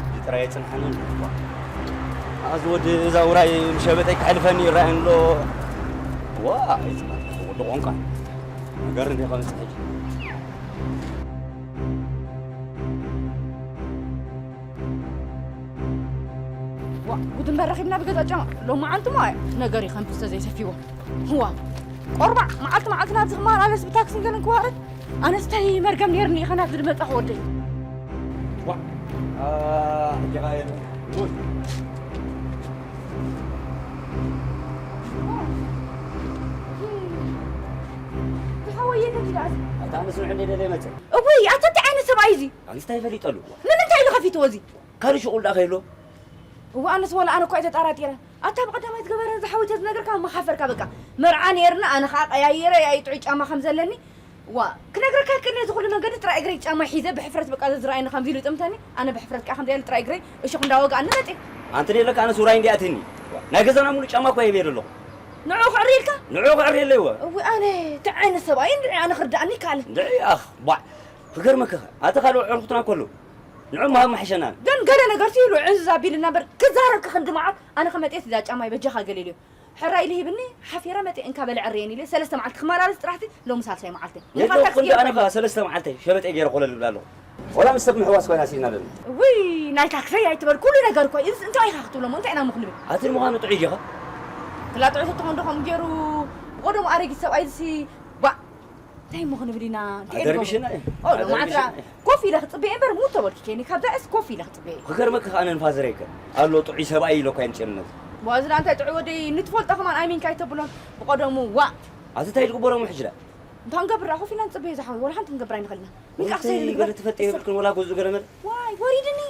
እዚ ጥራይ ኣይጽንሓንን እኳ። ኣዚ ወዲ እዛ ውራይ ምሸበጠይ ክሕልፈኒ ይረኣየኒ ኣሎ። ዋ፣ ኣይጽንሓን። ወዲ ቆንቃ። ነገር እንዲኻ መጽእ ሕጂ። ዋ፣ ጉድ እምበር ረኺብና ብገዛ ጫማ። ሎማዓንቲ እሞ ነገር እዩ ከም ዝስተ ዘይሰፊዎ። ዋ፣ ቆርባዕ መዓልቲ መዓልቲ ናብዚ ክመላለስ ብታክሲን ገለን ክዋረድ። ኣነስ እንታይ መርገም ነይርኒ ኢኻ ናብዚ ዝመጻኹ ወደይ። ዋ፣ ኣ፣ ሕጂ ኸኣ የለ። ጉድ። ዝሓወየ ነቲ ደኣ እዚ። ኣታ ኣነስ ንዑ እንደ ደለ መጸ። እውይ፣ ኣታ እንታይ ዓይነት ሰብኣይ እዚ? ኣነስ እንታይ ፈሊጠሉ? ንምንታይ ኢሉ ከፊትዎ እዚ? ካልእ ሽቑል ደኣ ከይሎ? እዋ፣ ኣነስ ዋላ ኣነ እኳ እየ ተጣራጢረ። ኣታ ብቐዳማይ ዝገበረ ዝሓወይተ ዝነገርካ መሓፈርካ በቃ። መርዓ ነይርና፣ ኣነ ኸኣ ቀያይረ ያይ ጥዑይ ጫማ ከም ዘለኒ። ዋ፣ ክነግረካ ክእል ነዚ ኩሉ መንገዲ ጥራይ እግረይ ጫማ ሒዘ ብሕፍረት በቃ ዘዝረኣየኒ ከምዚ ኢሉ ይጥምተኒ። ኣነ ብሕፍረት ከኣ ከምዚ ኢለ ጥራይ እግረይ እሾኽ እንዳወግኣኒ መጺ። ኣንቲ ደለካ ኣነስ ውራይ እንዲኣትኒ። ናይ ገዛና ሙሉ ጫማ እኳ የብየ ኣለኹ። ንዑ ክዕሪ ኢልካ? ንዑ ክዕሪ ኣለይወ። እዊ ኣነ እንታይ ዓይነት ሰብኣይ እንድዒ ኣነ ክርድኣኒ ይከኣልን። እንድዒ ኣኽ፣ ቧዕ። ክገርመካ፣ ኣቲ ካልእ ዕርኩትና ከሎ ንዑ ምሃብ ምሕሸናን። ግን ገለ ነገርሲ ኢሉ ዕንዝዝ ኣቢልና እምበር ክዛረብ ክኽንዲ መዓት ኣነ ከመጤት እዛ ጫማይ በጃኻ ገለ ኢልዮ። ሕራይ ኢሉ ሂብኒ፣ ሓፊረ መጤ እንካ በለ ዕርየን ኢለ ሰለስተ መዓልቲ ክመላለስ ጥራሕቲ ሎሚ ሳልሳይ መዓልቲ። የለ ንፋታክስ እኮ እንደ ገይረ ኣነ ከሎ። ከኣ ሰለስተ መዓልተይ ሸበጠይ ገይረ ኮለል እብላ ኣለኹ። ወላ ምስ ሰብ ምሕዋስ ኮይና ሲኢና ኣለና። ውይ ናይ ታክሰይ ኣይትበል ኩሉ ነገር እኮ እዩ። እንታይ ኢኻ ክትብሎ እሞ እንታይ ኢና እሞ ክንብል? ኣቲ ንምዃኑ ጥዑይ ዲኻ? ክላ ጥዑይ ተትኾን ዶ ከምኡ ገይሩ ብቐደሙ ኣረጊት ሰብኣይ ዝሲ ባእ እንታይ እሞ ክንብል ኢና? እንታይ ኣደርቢሽና ንገብር? እዩ። ኦ፣ ኣደርቢሽና ማዕትራ እዩ። ኮፍ ኢለ ክጽበየ እምበር ሙት ተበልኪ ኬኒ፣ ካብዛ እስ ኮፍ ኢለ ክጽበየ። ክገርመኪ ከኣ ኣነ ንፋዘረይ ከ ኣሎ ጥዑይ ሰብኣይ ኢለ እኳ ይንጭርነት። ዋ፣ እዚ ደኣ እንታይ ጥዑይ ወደይ ንትፈልጦ ከማን ኣሚንካ ኣይተብሎን። ብቐደሙ ዋእ። ኣቲ እንታይ ትግበሮ እሞ ሕጂ ደኣ? እንታይ ንገብር ደኣ? ኮፍ ኢልና ንጽበዮ ዝሓወይ፣ ወላ ሓንቲ ክንገብር ኣይንኽእልን ኢና። ምልቃቕ እንታይ ዘይንገብር። ገለ ትፈልጢ የብልክን ወላ ገዝኡ ገለ መለ? ዋይ፣ ወሪድኒ።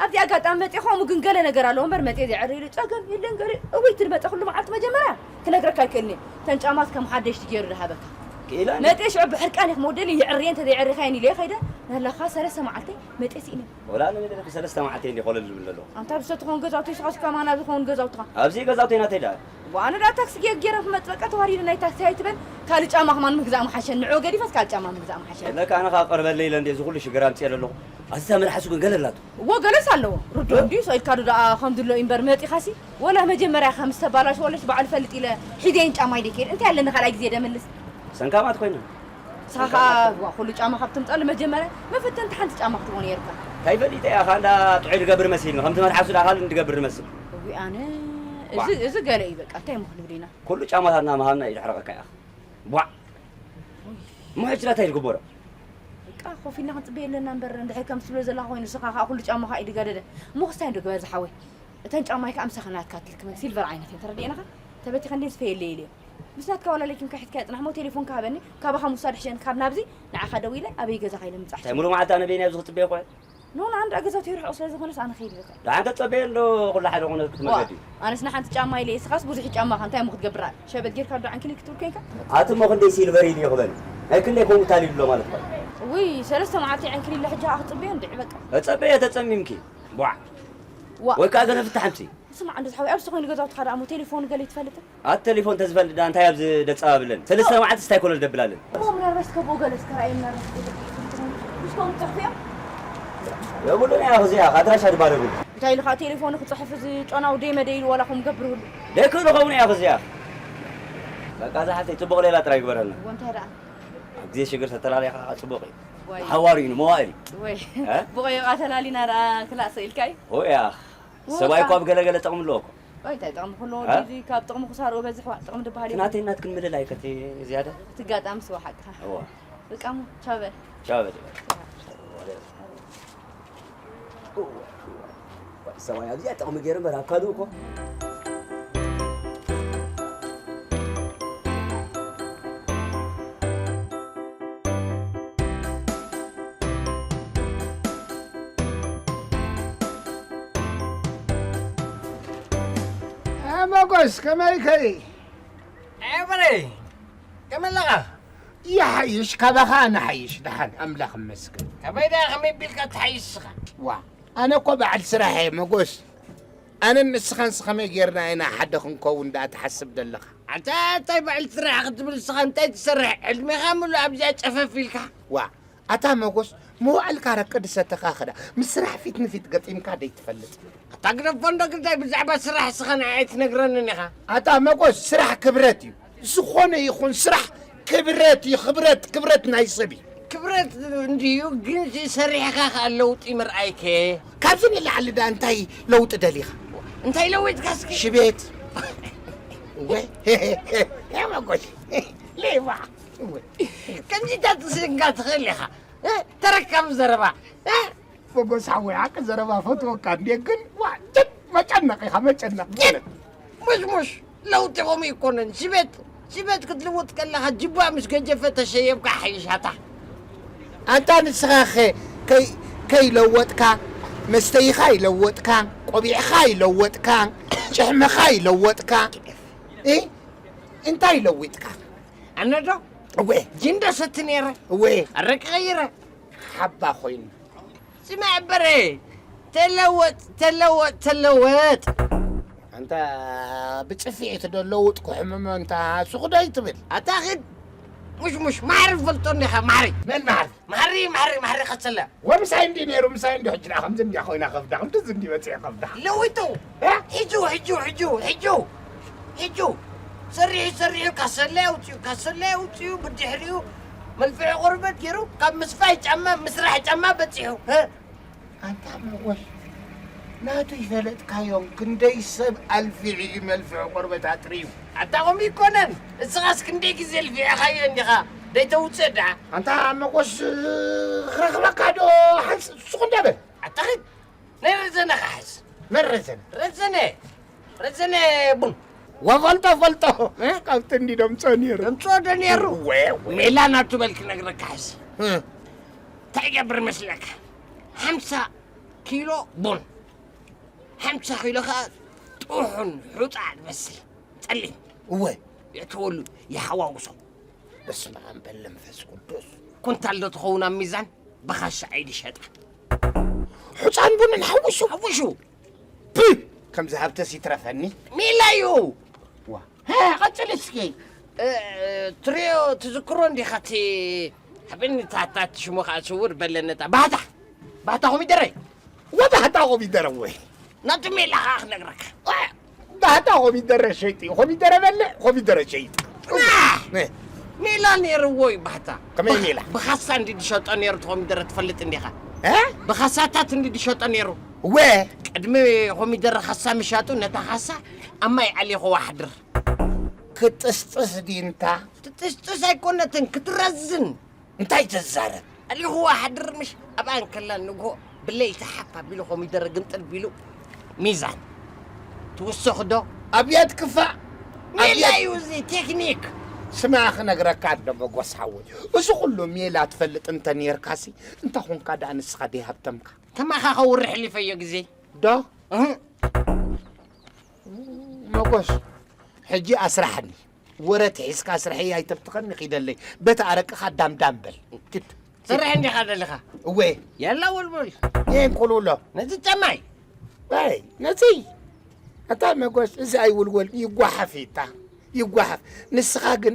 ኣብቲ ኣጋጣሚ መጤ ከምኡ ግን ገለ ነገር ኣለዎ እምበር መጤ ዘዕሪ ኢሉ ጸገም የለን ገለ። እውይ፣ ትድመጠ ኩሉ መዓልቲ መጀመርያ ክነግረካ ኣይክእልን እየ። ተን ጫማት ከም ሓደሽቲ ገይሩ ዝሃበካ። ክኢላ እንዴ? መጤ ሽዑ ብሕርቃን ኢኽ መወደሊ ይዕርየ እንተ ዘይዕሪኻየን ኢለ ከይደ። ናላኻ ሰለስተ መዓልቲ መጤ ስኢነ። ወላ ኣነ መደረኺ ሰለስተ መዓልቲ እንዲ ኮለል ዝብል ዘሎ። ኣንታ ብሰ ትኾን ገዛውቲ ስኻስ ከማና ዝኸውን ገዛውትኻ። ኣብዚ ገዛውቲ ናተይ ደኣ። ወኣነ ደኣ ታክሲ ጌ-፣ ጌረ ክመጽእ በቃ ተዋሪደ ናይ ታክሲ ኣይትበል። ካልእ ጫማ ከማን ምግዛእ ምሓሸኒ። ንዑ ገዲፈስ ካልእ ጫማ ምግዛእ ምሓሸኒ። ለካ ኣነ ኸኣ ቀርበለይ ኢለ እንዴ እዚ ኩሉ ሽግር ኣምጽኤ ዘለኹ። ኣስታ መልሓሱ ግን ገለ ኣላቶ። እዎ ገለስ ኣለዎ። ርዱእ እ? እንድዩ፣ ሰው ኢልካ ዶ ደኣ ከም ድሎ እምበር መጢኻሲ፣ ወላ መጀመርያ ከም ዝተባላሽ ወለሽ በዓል ፈልጥ ኢለ ሒዘን ጫማ ኢደ ከይድ። እንታይ ኣለኒ ካልኣይ ግዜ ደመልስ? ሰንካማት ኮይና። ንስኻ ኸኣ፣ ዋ፣ ኩሉ ጫማ ካብ ትምጻሉ መጀመርያ መፈተንቲ ሓንቲ ጫማ ክትቦ ነይርካ። እንታይ ፈሊጠ እያ፣ ኸኣ እንዳ ጥዑይ ዝገብር መሲልኒ፣ ከምቲ መልሓሱ ደኣ ካልእ ዝገብር ዝመስል። እዊ ኣነ፣ ዋ። እዚ፣ እዚ ገለ እዩ በቃ፣ እንታይ እሞ ክንብል ኢና? ኩሉ ጫማታትና ምሃብና እዩ ዘሕርቐካ ኢኻ። ቧዕ! እሞ ሕጂ እንታይ ዝግበሮ? በቃ ኮፍ ኢልና ክንጽበዮ ኣለና እምበር፣ እንድሕር ከም ትብሎ ዘለኻ ኮይኑ፣ ንስኻ ከኣ ኩሉ ጫማኻ እዩ ዝገደደ። እሞ ክስታይ እንዶ ግበር ዝሓወይ። እተን ጫማይ ከኣ ምሳኻ ናትካ ትልክመን ሲልቨር ዓይነት እየን፣ ተረዲኤናኻ? ተበቲኸ እንዴ ዝፈየለይ ኢለ። ምስ ናትካ ዋላ ለኪምካ ሒዝካዮ ጽናሕ እሞ ቴሌፎንካ ሃበኒ፣ ካባኻ ምውሳድ ሕሸኒ ካብ ናብዚ ንዓኻ ደዊለ ኣበይ ገዛኻ ኢለ ምጻሕ። እንታይ ሙሉእ መዓልቲ ኣነ በይነይ ኣብዚ ክጽበዮ እኮ እየ። ኖ፣ ኖ፣ ኣንዳ ገዛውቲ ይርሕቑ ስለ ዝኾነስ ኣነ ከይድ ኢልካ። ደሓን ክትጸበዮ እንዶ ኩሉ ሓደ ኾነ ክትመገድ እዩ። ኣነስ ንሓንቲ ጫማ ኢለ፣ እስኻስ ብዙሕ ጫማኻ እንታይ እሞ ክትገብር? ሸበጥ ጌርካ ዶ ዓንኪል ክትብል ኮይንካ? ኣቲ እሞ ክንደይ ሲልቨር ኢሉ ይኽበል? ናይ ክንደይ ከምኡ ታሊሉ ኣሎ ማለት እኮ። ውይ፣ ሰለስተ መዓልቲ ዓንኪል ኢለ ሕጂ ኸኣ ክጽበዮ እንድዒ በቃ። ተጸበየ ተጸሚምኪ። ቧዕ። ዋ። ወይ ከኣ ገለ ፍታሕ ኣምጺ። ስማዕ፣ እንዶ ዝሓወይ፣ ኣብዚ ኮይኑ ገዛውትኻ ደኣ እሞ ቴሌፎን ገለ ይትፈልጥን? ኣቲ ቴሌፎን ተዝፈልጥ ደኣ እንታይ ኣብዚ ደጻባብለን? ሰለስተ መዓልቲ ስታይ ኮለል ደብላለን። እሞ ምናልባሽ ከብኡ ገለ እስከ ረኣየ፣ ምናልባሽ ከብኡ ገለ እስከ ረኣየ። ምስቶም ጽሑፍ እዮም? የብሉን እያ፣ እዚኣ ኣድራሻ ድማ የብሉ። እንታይ ኢሉ ኸኣ ቴሌፎኑ ክጽሕፍ እዚ ጨናው ደይ መደይ ኢሉ ዋላ ከም ገብር ሁሉ። ደይክእሉ ኸውን እያ፣ እዚኣ። በቃ፣ እዛ ሓፍተይ ጽቡቕ ሌላ ጥራይ ግበረልና። እዎ፣ እንታይ ደኣ? ኣብ ግዜ ሽግር ተተላለኻ ጽቡቕ እዩ። ወይ። ሓዋሩ እዩ፣ ንመዋእል እዩ። ወይ። እ? ብቐይቓ ተላሊና ደኣ ክላእ ሰኢልካ እዩ? ሆያ። እዎ፣ ሰብኣይ በቃ። እኳ ኣብ ገለገለ ጥቕሚ ኣለዎ እኮ። ወይ እንታይ ጥቕሚ ክህልዎ እ? ድዩ? ካብ ጥቕሚ ክሳርኡ በዝሕ ዋዕ ጥቕሚ ዝበሃል እቲ የለን። ናተይ ናትክን ምልላይ ከቲ ዝያዳ? እቲ ኣጋጣሚ ስዋ ሓቅኻ። እዋ። በቃ እሞ፣ ቻው በል። ቻው በል። ሰብኣይ ኣብዚኣ ጥቕሚ ገይሩ እምበር ኣብ ካልእ እኮ። እ፣ መጎስ፣ ከመይ ከይ? እ፣ በለይ፣ ከመይ ኣለኻ? ይሓይሽ፣ ካባኻ ንሓይሽ፣ ደሓን፣ ኣምላኽ ይመስገን። ከመይ ደኣ፣ ከመይ ቢልካ ትሓይሽ ንስኻ? ዋ፣ ኣነ እኮ በዓል ስራሕ እየ፣ መጎስ። ኣነን ንስኻንስ ከመይ ጌርና ኢና ሓደ ክንከውን ደኣ ትሓስብ ዘለኻ? ኣታ እንታይ በዓል ስራሕ ክትብል ንስኻ እንታይ ትሰርሕ? ዕድሜኻ ምሉእ ኣብዚኣ ጨፈፍ ኢልካ። ዋ፣ ኣታ መጎስ፣ መዋዕልካ ረቂ ድሰተኻ ክዳ፣ ምስ ስራሕ ፊት ንፊት ገጢምካ ደይትፈልጥ። ኣታ ግደፎ እንዶ ግዳይ፣ ብዛዕባ ስራሕ እስኻ ንዓይ ኣይትነግረንን ኢኻ። ኣታ መጎስ፣ ስራሕ ክብረት እዩ። ዝኾነ ይኹን ስራሕ ክብረት እዩ፣ ክብረት፣ ክብረት ናይ ሰብ እዩ። ክብረት እንድዩ፣ ግን እዚ ሰሪሕካ ከኣ ለውጢ ምርኣይከ? ካብዚ ንላዕሊ ደኣ እንታይ ለውጢ ደሊኻ? እንታይ ለዊጥካ እስኪ? ሽቤት። ወይ። ያ መጎሽ። ሌባ። ወይ። ከምዚታት ትስንካ ትኽእል ኢኻ። እ? ተረካብ ዘረባ። እ? መጎስ ሓወይ፣ ሓቂ ዘረባ ፈትወካ እንዴ፣ ግን ዋ፣ ጭት መጨነቕ ኢኻ፣ መጨነቕ። ጭት! ሙሽሙሽ! ለውጢ ከምኡ ይኮነን። ሽቤት፣ ሽቤት ክትልውጥ ከለኻ ጅባ ምስ ገጀፈ ተሸየብካ ሓይሻታ። ኣንታ ንስኻኸ ከይ-፣ ከይለወጥካ፣ መስተይኻ ይለወጥካ፣ ቆቢዕኻ ይለወጥካ፣ ጭሕምኻ ይለወጥካ። እ? እንታይ ለዊጥካ? ኣነ ዶ? እወ። ጅንዶ ሰቲ ነይረ። እወ። ኣረቂ ቀይረ። ሓባ ኮይኑ። ስማዕ በረ፣ ተለወጥ፣ ተለወጥ፣ ተለወጥ። ኣንታ ብጽፊዒት ዶ ለውጥ ክሕምሞ፣ እንታ ሱቕ ዶ ይትብል? ኣታ ኺድ ሙሽሙሽ፣ ማሕሪ ፈልጦ እንዲኻ፣ ማሕሪ። መን ማሕሪ? ማሕሪ፣ ማሕሪ፣ ማሕሪ ቀጽለ። ወምሳይ እንዲ ነይሩ፣ ምሳይ እንዲ ሕጂ ደኣ ከምዚ እንዲያ ኮይና ከብዳ፣ ከምዚ እንዲ በጺሐ ከብዳ። ለዊጡ። እ? ሕጁ፣ ሕጁ፣ ሕጁ፣ ሕጁ፣ ሕጁ። ሰሪሑ፣ ሰሪሑ፣ ካሰለ ኣውጺኡ፣ ካሰለ ኣውጺኡ፣ ብድሕሪኡ መልፍዒ ቆርበት ገይሩ፣ ካብ ምስፋይ ጫማ፣ ምስራሕ ጫማ በጺሑ። እ? ኣንታ መጎስ፣ ናቱ ይፈለጥካዮም፣ ክንደይ ሰብ ኣልፊዑ እዩ መልፍዒ ቆርበት ኣጥርዩ። ኣታ ከምኡ ይኮነን። እስኻስ ክንደይ ግዜ ኣልፊዕኻዮ እንዲኻ፣ ደይተውጽእ ደኣ። ኣንታ መጎስ፣ ክረኽበካ ዶ ሓንስ ሱቕ እንዳ በል። ኣታ ኺድ፣ ናይ ረዘነ ኸሓስ። መን ረዘነ? ረዘነ፣ ረዘነ ቡን። ወፈልጦ ፈልጦ። እ? ካብቲ እንዲ ደምጾ ነይሩ። ደምጾ ዶ ነይሩ? ወ-፣ ወ-። ሜላ ናቱ በል ክነግረካ ሕዚ። እ። እንታይ ይገብር መስለካ? ሓምሳ ኪሎ ቡን፣ ሓምሳ ኪሎ ኸዓ ጥሑን ሑፃ ዝመስል ጸሊም። እወ። የእተወሉ፣ ይሓዋውሶ። በስመ ኣብ በል መንፈስ ቅዱስ። ኩንታል ዶ ትኸውን ኣብ ሚዛን? ብኻሻ ኢድ ይሸጣ። ሑፃን ቡንን ሓዊሱ? ሓዊሱ። ፕ! ከምዚ ሃብተስ ይትረፈኒ። ሜላ እዩ። ዋ። ሀ፣ ቀጽል እስኪ። እ፣ ትሪኦ፣ ትዝክሮ እንዲኻ እቲ፣ ሓበኒ፣ ታታት ሽሙ ኸዓ ስውር በለነታ። ባህታ። ባህታ ኮሚደረ። ወባህታ ኮሚደረ ወይ? ናቱ ሜላ ኸዓ ክነግረካ። ዋ፣ ባህታ ኮሚደረ ሸይጢ። ኮሚደረ በልዕ፣ ኮሚደረ ሸይጢ። ና! ነ። ሜላ ነይርዎ እዩ ባህታ። ከመይ ሜላ? ብኻሳ እንዲ ዝሸጦ ነይሩ እቲ ኮሚደረ ትፈልጥ እንዲኻ? እ? ብኻሳታት እንዲ ዝሸጦ ነይሩ። ወ? ቅድሚ ኮሚደረ ኻሳ ምሻጡ ነታ ኻሳ ኣብ ማይ ኣሊኹዋ ሓድር። ክጥስጥስ ዲንታ? ትጥስጥስ ኣይኮነትን፣ ክትረዝን። እንታይ ተዛረብ? ኣሊኹዋ ሓድር ምሽ ኣብኣ እንከላ ንግሆ ብለይቲ ሓፍ ኣቢሉ ኮሚደረ ግምጥል ቢሉ ሚዛን ትውስኽ ዶ? ኣብያት ክፋእ! ሜላ ኣብያት እዩ እዚ ቴክኒክ። ስማ ክነግረካ ኣሎ መጎስ ሓወይ። እዚ ኩሉ ሜላ ትፈልጥ እንተ ነርካሲ፣ እንተ ኾንካ ደኣ ንስኻ ደይሃብተምካ። ተማኻ ከውርሕ ሊፈዮ ግዜ። ዶ? እህ። መጎስ፣ ሕጂ ኣስራሕኒ። ወረ ትሒዝካ ስርሐይ ኣይተብትኸኒ፣ ኪደለይ። በቲ ኣረቅኻ ዳምዳም በል። ኪድ። ስርሕ እንዲኻ ደለኻ? እወ። የላ ውልውል። የን ኩሉሎ። ነዚ ጨማይ። ኣይ፣ ነዚ። ኣታ መጎስ፣ እዚ ኣይውልወል፣ ይጓሓፍ እዩ እታ። ይጓሓፍ። ንስኻ ግን፣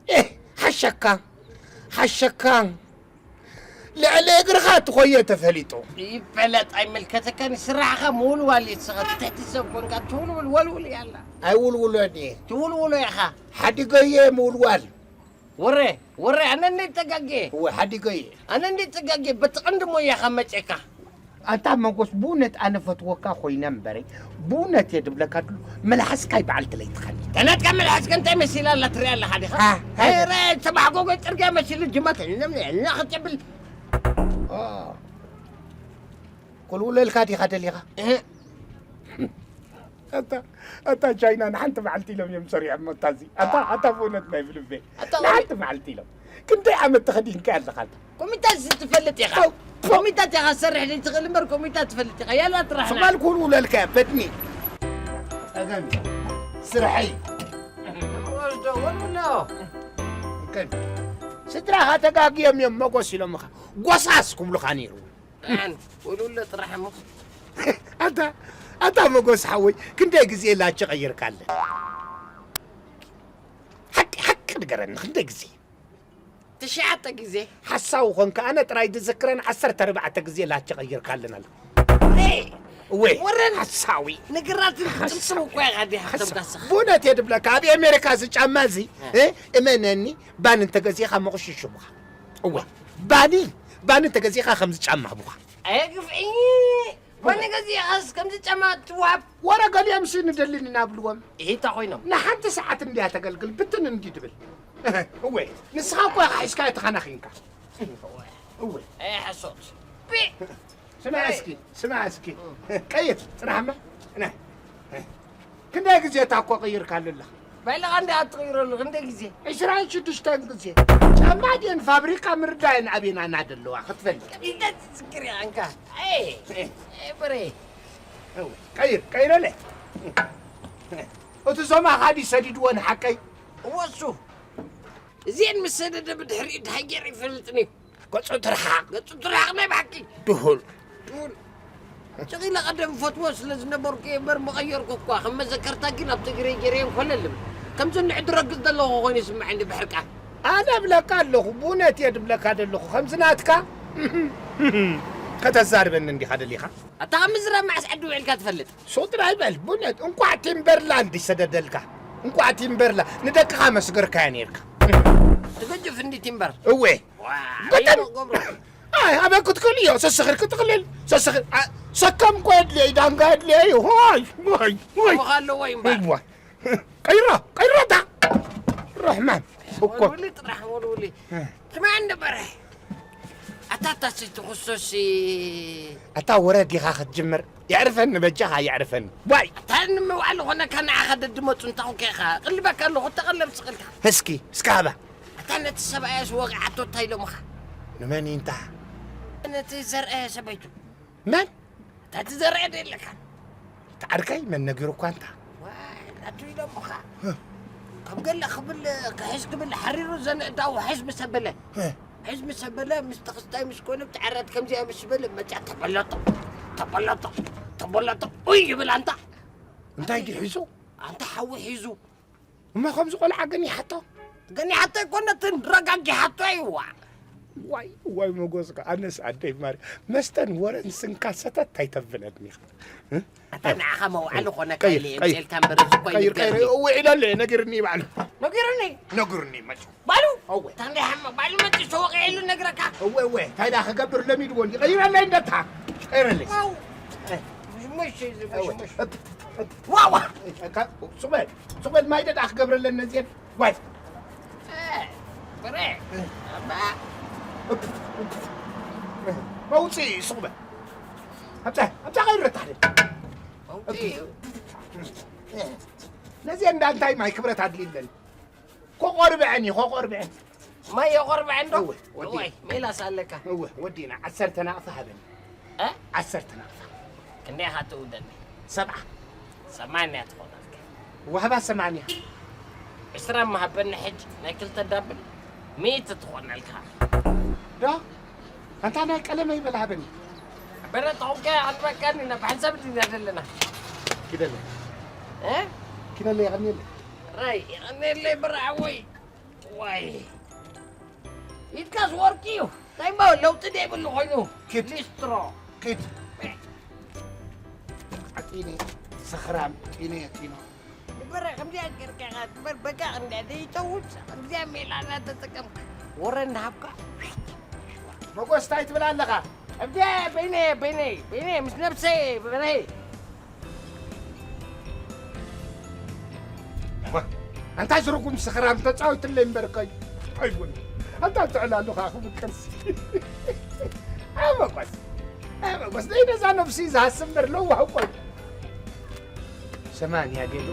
ኤህ፣ ሓሸካ። ሓሸካ። ልዕሊ እግርኻ እትኾዮ ተፈሊጡ። ይፈለጥ ኣይምልከተካን፣ ስራሕኻ ምውልዋል እዩ። ንስኻ ትሕቲ ሰብ ኮንካ ትውልውል ወልውል እያ ኣላ። ኣይውልውሎን እየ። ትውልውሎ ኢኻ። ሓዲገዮ እየ ምውልዋል። ወረ፣ ወረ፣ ኣነ እንዴት ተጋጌ? እወ፣ ሓዲገዮ እየ። ኣነ እንዴት ተጋጌ? በቲ ቀንዲ ሞያኻ መጼካ። ኣንታ መጎስ፣ ብእውነት ኣነ ፈትወካ ኮይነ እምበረ፣ ብእውነት እየ ድብለካ ድሉ፣ መልሓስካ ይበዓል ትለይትኸኒ። ተናትካ መልሓስካ እንታይ መሲላ ኣላ ትሪኣ ኣለኻ ዲኻ? ኣ፣ ኧረ፣ ተባሕጎጎ ጽርግያ መሲሉ ጅማት፣ እና፣ እና ክትብል። ኦ። ኮልውለልካ ዲኻ ደሊኻ? እህ። ኣታ፣ ኣታ ቻይና ንሓንቲ መዓልቲ ኢሎም እዮም ሰሪዖሞ፣ ኣታ እዚ። ኣታ፣ ኣታ ብእውነት ናይ ብልቤ። ኣታ ንሓንቲ መዓልቲ ኢሎም። ክንደይ ዓመት ተኸዲንካ ኣለኻ ኣታ? ኮሚታ እዚ ትፈልጥ ኢኻ። ኣው፣ ኮሚታ ዲኻ ሰርሕ ዘይትኽእል እምበር ኮሚታ ትፈልጥ ኢኻ። ያላ ጥራሕ ና። ስማል ኩሉ ለልካ በድኒ። ጸገም ስርሐይ። ወስዶ ወልውሎ። ከን ስድራኻ ተጋግዮም እዮም መጎስ ኢሎምኻ። ጎሳስ ክብሉኻ ነይሩ። ኣን ወልውሎ ጥራሕ እሞ። ኣታ፣ ኣታ መጎስ ሓወይ፣ ክንደይ ግዜ ላቸ ቀይርካለ? ሓቂ፣ ሓቂ ንገረኒ፣ ክንደይ ግዜ? ትሽዓተ ግዜ። ሓሳዊ ኾንካ፣ ኣነ ጥራይ ዝዝክረን ዓሰርተ ኣርባዕተ ግዜ ላቸ ቀይርካለን ኣለ። እወ፣ ወረን ሓሳዊ። ነገራትን ሓሳዊ። ትጥምጥም እኮ ኢኻ ዲኻ ሓሳዊ። ተምታስኻ። ብእውነት እየ ድብለካ፣ ኣብ ኣሜሪካ እዚ ጫማ እዚ፣ እ። እ፣ እመነኒ፣ ባኒ እንተገዚእኻ መቑሽሽ ይቡኻ። እወ፣ ባኒ፣ ባኒ እንተገዚእኻ ከምዚ ጫማ ህቡኻ። ኣየ ግፍዒ! ወኒ ገዚእኻስ ከምዚ ጫማ ትዋብ? ወረ ገሊኦም ሲ ንደልን ኢና ብልዎም። ኢሂ፣ እንታይ ኮይኖም? ንሓንቲ ሰዓት እንድያ ተገልግል ብትን እንዲ ድብል። እወ፣ ንስኻ እኮ ኢኻ ሒዝካዮ ተኸናኺንካ። እወ። ኣይ፣ ሓሶት። ቢ- ስማዕ እስኪ፣ ስማዕ እስኪ። ቀይር፣ ጽናሕማ። ና። ክንደይ ግዜ እታ እኮ ቀይርካ ኣለኻ? ባዕልኻ እንደ ኣትቕይረሉ ክንደይ ግዜ? ዕስራን ሽዱሽተን ግዜ። ጫማ ድየን ፋብሪካ ምርዳየን ኣበይና እና ደለዋ ክትፈልጥ። ቀዲዳ ትዝክር ኢኻ እንካ። ኣይ፣ ኣይ፣ በሬ። እወ፣ ቀይር፣ ቀይረለ። እቲ ዞማ ኻዲ ሰዲድዎ ንሓቀይ? እወ፣ እሱ። እዚአን ምስ ሰደደ ብድሕሪኡ እንታይ ገይሩ ይፈልጥን እዩ። ገጹ ትርሓቕ፣ ገጹ ትርሓቕ ናይ ብሓቂ። ድሁል። ድሁል። ሸቒለ ቀደም ፈትዎ ስለ ዝነበርኩ እየ እምበር ምቐየርኩ እኳ። ከም መዘከርታ ግን ኣብቲ እግረይ ገይረየን ኮለል እብል። ከምዚ ንዕዲ ረግጽ ዘለኹ ኮይኑ ይስምዓኒ ብሕርቃን። ኣነ እብለካ ኣለኹ፣ ብእውነት እየ ድብለካ ዘለኹ። ከምዚ ናትካ ከተዛርበኒ እንዲኻ ደሊኻ? ኣታ ካብ ምዝራብ መዓስ ዓዲ ውዒልካ ትፈልጥ? ሱቕ ጥራይ በል፣ ብእውነት እንቋዕ ቲምበርላንድ ይሰደደልካ። እንቋዕ ቲምበርላ-፣ ንደቅኻ መስገርካያ ነይርካ። ትገጅፍ እንዲ ቲምበር። እወ። ዋ፣ በጣም ኣየኖ ገብሩ? ኣይ፣ ኣበይ ክትክእል እዮ? ሰስኽር ክትኽልል፣ ሰስኽር፣ ኣ-፣ ሰከም እኮ የድልዮ እዩ፣ ዳንጋ የድልዮ እዩ። ዋይ፣ ዋይ፣ ዋይ። ከምኡ ከ ኣለዎ እዩ እምበር። ዋይ። ቀይሮ፣ ቀይሮ እታ። ርሕማን እኮ። ወልውሊ ጥራሕ፣ ወልውሊ። እ። ስማዕ እንዶ በረ። ኣታ፣ ኣታ፣ ሲ ትኹሶሲ። ኣታ ወረ ዲኻ ክትጅምር? የዕርፈኒ በጃኻ፣ የዕርፈኒ። ዋይ! ኣታ፣ ንምውዓል ኾነካ ንዓኻ ደድመጹ እንታ ኾንካ ኢኻ። ቅልበካ ኣለኹ፣ ተቐለብ ስቕ ኢልካ። እስኪ፣ እስኪ ሃባ። ኣታ፣ ነቲ ሰብኣያስ ወቒዓቶ እንታይ ኢሎምኻ? ንመን እዩ እንታ? ነቲ ዘርኣየ ሰበይቱ። መን? ኣታ፣ እቲ ዘርኣየ ዶ የለካን? እቲ ዓርከይ መን ነጊሩኳ እንታ? ዋይ፣ ኣቱ ኢሎምኻ። ህ። ካብ ገለ ክብል፣ ክሕዝ ክብል ሓሪሩ ዘንእዳው ሕዝ ምስ ኣበለ። ህ። ሕዝ ምስ ኣበለ፣ ምስ ተኽስታይ ምስ ኮነ፣ ብቲ ዓራት ከምዚኣ ምስ በለ፣ መጺኣ ተበለጦ፣ ተበለጦ፣ ተበለጦ፣ ኡይ ይብል ኣንታ። እንታይ ድዩ ሒዙ? ኣንታ ሓዊ ሒዙ። እሞ ከምዚ ቆልዓ ገኒሓቶ? ገኒሓቶ ኣይኮነትን፣ ረጋጊሓቶ እዩ፣ ዋዕ። ዋይ፣ ዋይ መጎስካ፣ ኣነስ ኣደይ ማርያም፣ መስተን ወረን ስንካ ሰተት ኣይተብለኒ ኢኻ። እ? ኣታ ንዓኻ መውዓሊ ኾነካ ቀይር፣ ኢለ ቀይር። የምፅኤልካ እምበር፣ እዚ እኮ ቀይር፣ ቀይር። ኣይንገርሽ። እወ፣ ኢለለ፣ ነጊርኒ ባዕሉ። ነጊርኒ? ነጊርኒ፣ መጭ። ባሉ? እወ። ታንዳይ ሓማ፣ ባሉ መጭ ተወቂዕሉ ነግረካ። እወ፣ እወ፣ እንታይ ደኣ ክገብር ለሚድዎ እንዲ፣ ቀይረለይ እንደታ። ቀይረለይ። ዋው። እ። ምሽምሽ፣ እዚ እወ። ምሽምሽ። እፕ፣ እፕ። ዋዋ። እካ፣ ሱቕ በል፣ ሱቕ በል፣ ማይ ደኣ ክገብረለን ነዚአን። ዋይ። እ፣ በረ። እ። ኣባ። እፕ፣ እፕ። መውፅኢ፣ ሱቕ በል። ኣብታ፣ ኣብታ ቀይረታ። መውፅኢ። ነዚአን እንዳ እንታይ ማይ ክብረት ኣድልይለን። ኮቆርብዐን እዩ፣ ኮቆርብዐን። ማይ የቆርብዐን ዶ? እወ፣ ወዲ። እዋይ፣ ሜላስ ኣለካ? እወ፣ ወዲና። ዓሰርተ ናቕፋ ሃበኒ። እ? ዓሰርተ ናቕፋ። ክንደይ ኢኻ ትእውደኒ? ሰብዓ። ሰማንያ ትኾነልካ። ዋህባ ሰማንያ። ዕስራ ምሃበኒ ሕጂ፣ ናይ ክልተ ዳብል ሚእቲ ትኾነልካ። ዶ? ኣንታ ናይ ቀለመይ በል ሃበኒ። በረ ተኾንካ ኣልበቃኒ፣ ናብ ሓንሳብ ዲና ዘለና። ኪደለ። እ? ኪደለ የቐንየለይ። ራይ፣ የቐንየለይ በረ ሓወይ። ዋይ። ኢድካስ ወርቂ እዩ። እንታይ እሞ ለውጢ ዘይብሉ ኮይኑ። ኪድ። ሊስትሮ። ኪድ። ጢኒ፣ ሰኽራም፣ ጢኒ፣ ጢኖ። ንበረ ከምዚኣ ጌርካ ኢኻ ትበር፣ በቃ እንዳ ዘይተውት፣ ከምዚኣ ሜላ እናተጠቀምካ ወረ እንዳሃብካ። መጎስ፣ እንታይ ትብል ኣለኻ? እብደ በይነ፣ በይነ፣ በይነ፣ ምስ ነብሰይ፣ በይነ። ዋ፣ ኣንታ ዝርጉም ስኽራም ተጻዊትለይ እምበር እኮ ኣይቡን። ኣንታ ትዕላሉ ኸኣ ክብል ቅርሲ። ኣይ መጎስ፣ ኣይ መጎስ፣ ደይ ነዛ ነብሲ ዝሃስም እምበር ለዋህ እኮ እዩ። ሰማንያ ገይሩ።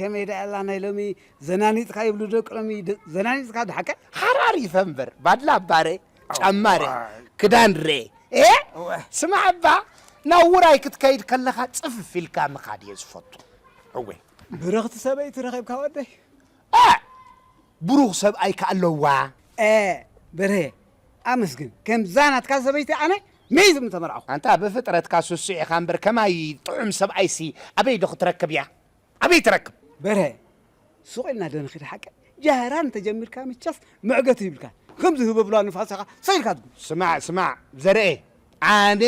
ከመይ ደኣ ኣላ ናይ ሎሚ ዘናኒጽካ ይብሉ ደቂ ሎሚ፣ ደ-፣ ዘናኒጽካ ዶ ሓቀ? ሓራሪፈ እምበር፣ ባድላ ባረ፣ ጫማ ረ፣ ክዳን ረ። እ? እወ። ስማዕ እባ፣ ናብ ውራይ ክትከይድ ከለኻ ጽፍፍ ኢልካ ምኻድ እየ ዝፈቱ። እወ። ብርኽቲ ሰበይቲ ረኺብካ ወደይ? እ! ብሩኽ ሰብኣይ ከኣ ኣለዋ። እ፣ በርሀ፣ ኣመስግን። ከምዛ ናትካ ሰበይቲ ኣነ መይዝ ምተመርዓኹ። ኣንታ ብፍጥረትካ ስሱዕ ኢኻ እምበር፣ ከማይ ጥዑም ሰብኣይሲ ኣበይ ዶ ክትረክብ እያ? ኣበይ ትረክብ? በርሀ፣ ሱቕ ኢልና ዶ ንኺድ ሓቂ? ጃህራ እንተጀሚርካ ምቻስ መዕገቲ ይብልካ። ከምዚ ህበብላ ንፋስ ኢኻ ሰይርካ ትጉ። ስማዕ፣ ስማዕ፣ ዘርኤ፣ ኣነ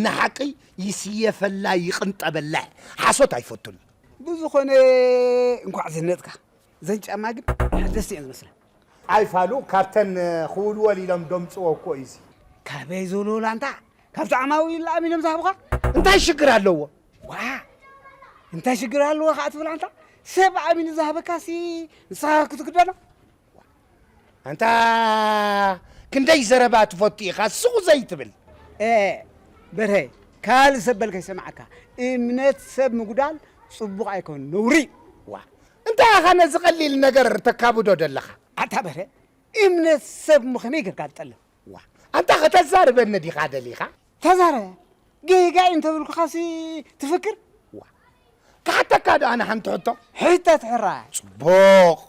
ንሓቂ ይስየፈላ ይቕንጠበላ። ሓሶት ኣይፈቱን። ብዝኾነ እንኳዕ ዘነጥካ። እዘን ጫማ ግን ሓደስቲ እየን ዝመስላ። ኣይፋሉ ካብተን ክውልወል ኢሎም ደምፅዎ እኮ እዩ እዚ። ካበይ ዝውልውል ኣንታ? ካብቲ ዓማዊል ኣሚኖም ዝሃቡኻ? እንታይ ሽግር ኣለዎ? ዋ! እንታይ ሽግር ኣለዎ ከዓ ትብል ኣንታ? ሰብ ኣሚኑ ዝሃበካሲ ንስኻ ክትክደኖ? ኣንታ ክንደይ ዘረባ ትፈቱ ኢኻ ሱቕ ዘይትብል? እ፣ በርሀ፣ ካልእ ሰብ በል ከይሰምዓካ። እምነት ሰብ ምጉዳል ጽቡቕ ኣይኮን፣ ነውሪ። ዋ፣ እንታይ ኢኻ ነዚ ቀሊል ነገር ተካብዶ ደለኻ? ኣታ በርሀ፣ እምነት ሰብ እሞ ከመይ ጌርካ ትጠልም? ዋ፣ ኣንታ ከተዛርበኒ ዲኻ ደሊኻ? ተዛረበ። ጌጋ እዩ እንተብልኩኻሲ ትፍክር? ዋ፣ ክሓተካ ዶ ኣነ ሓንቲ ሕቶ? ሕተት ሕራይ። ጽቡቕ።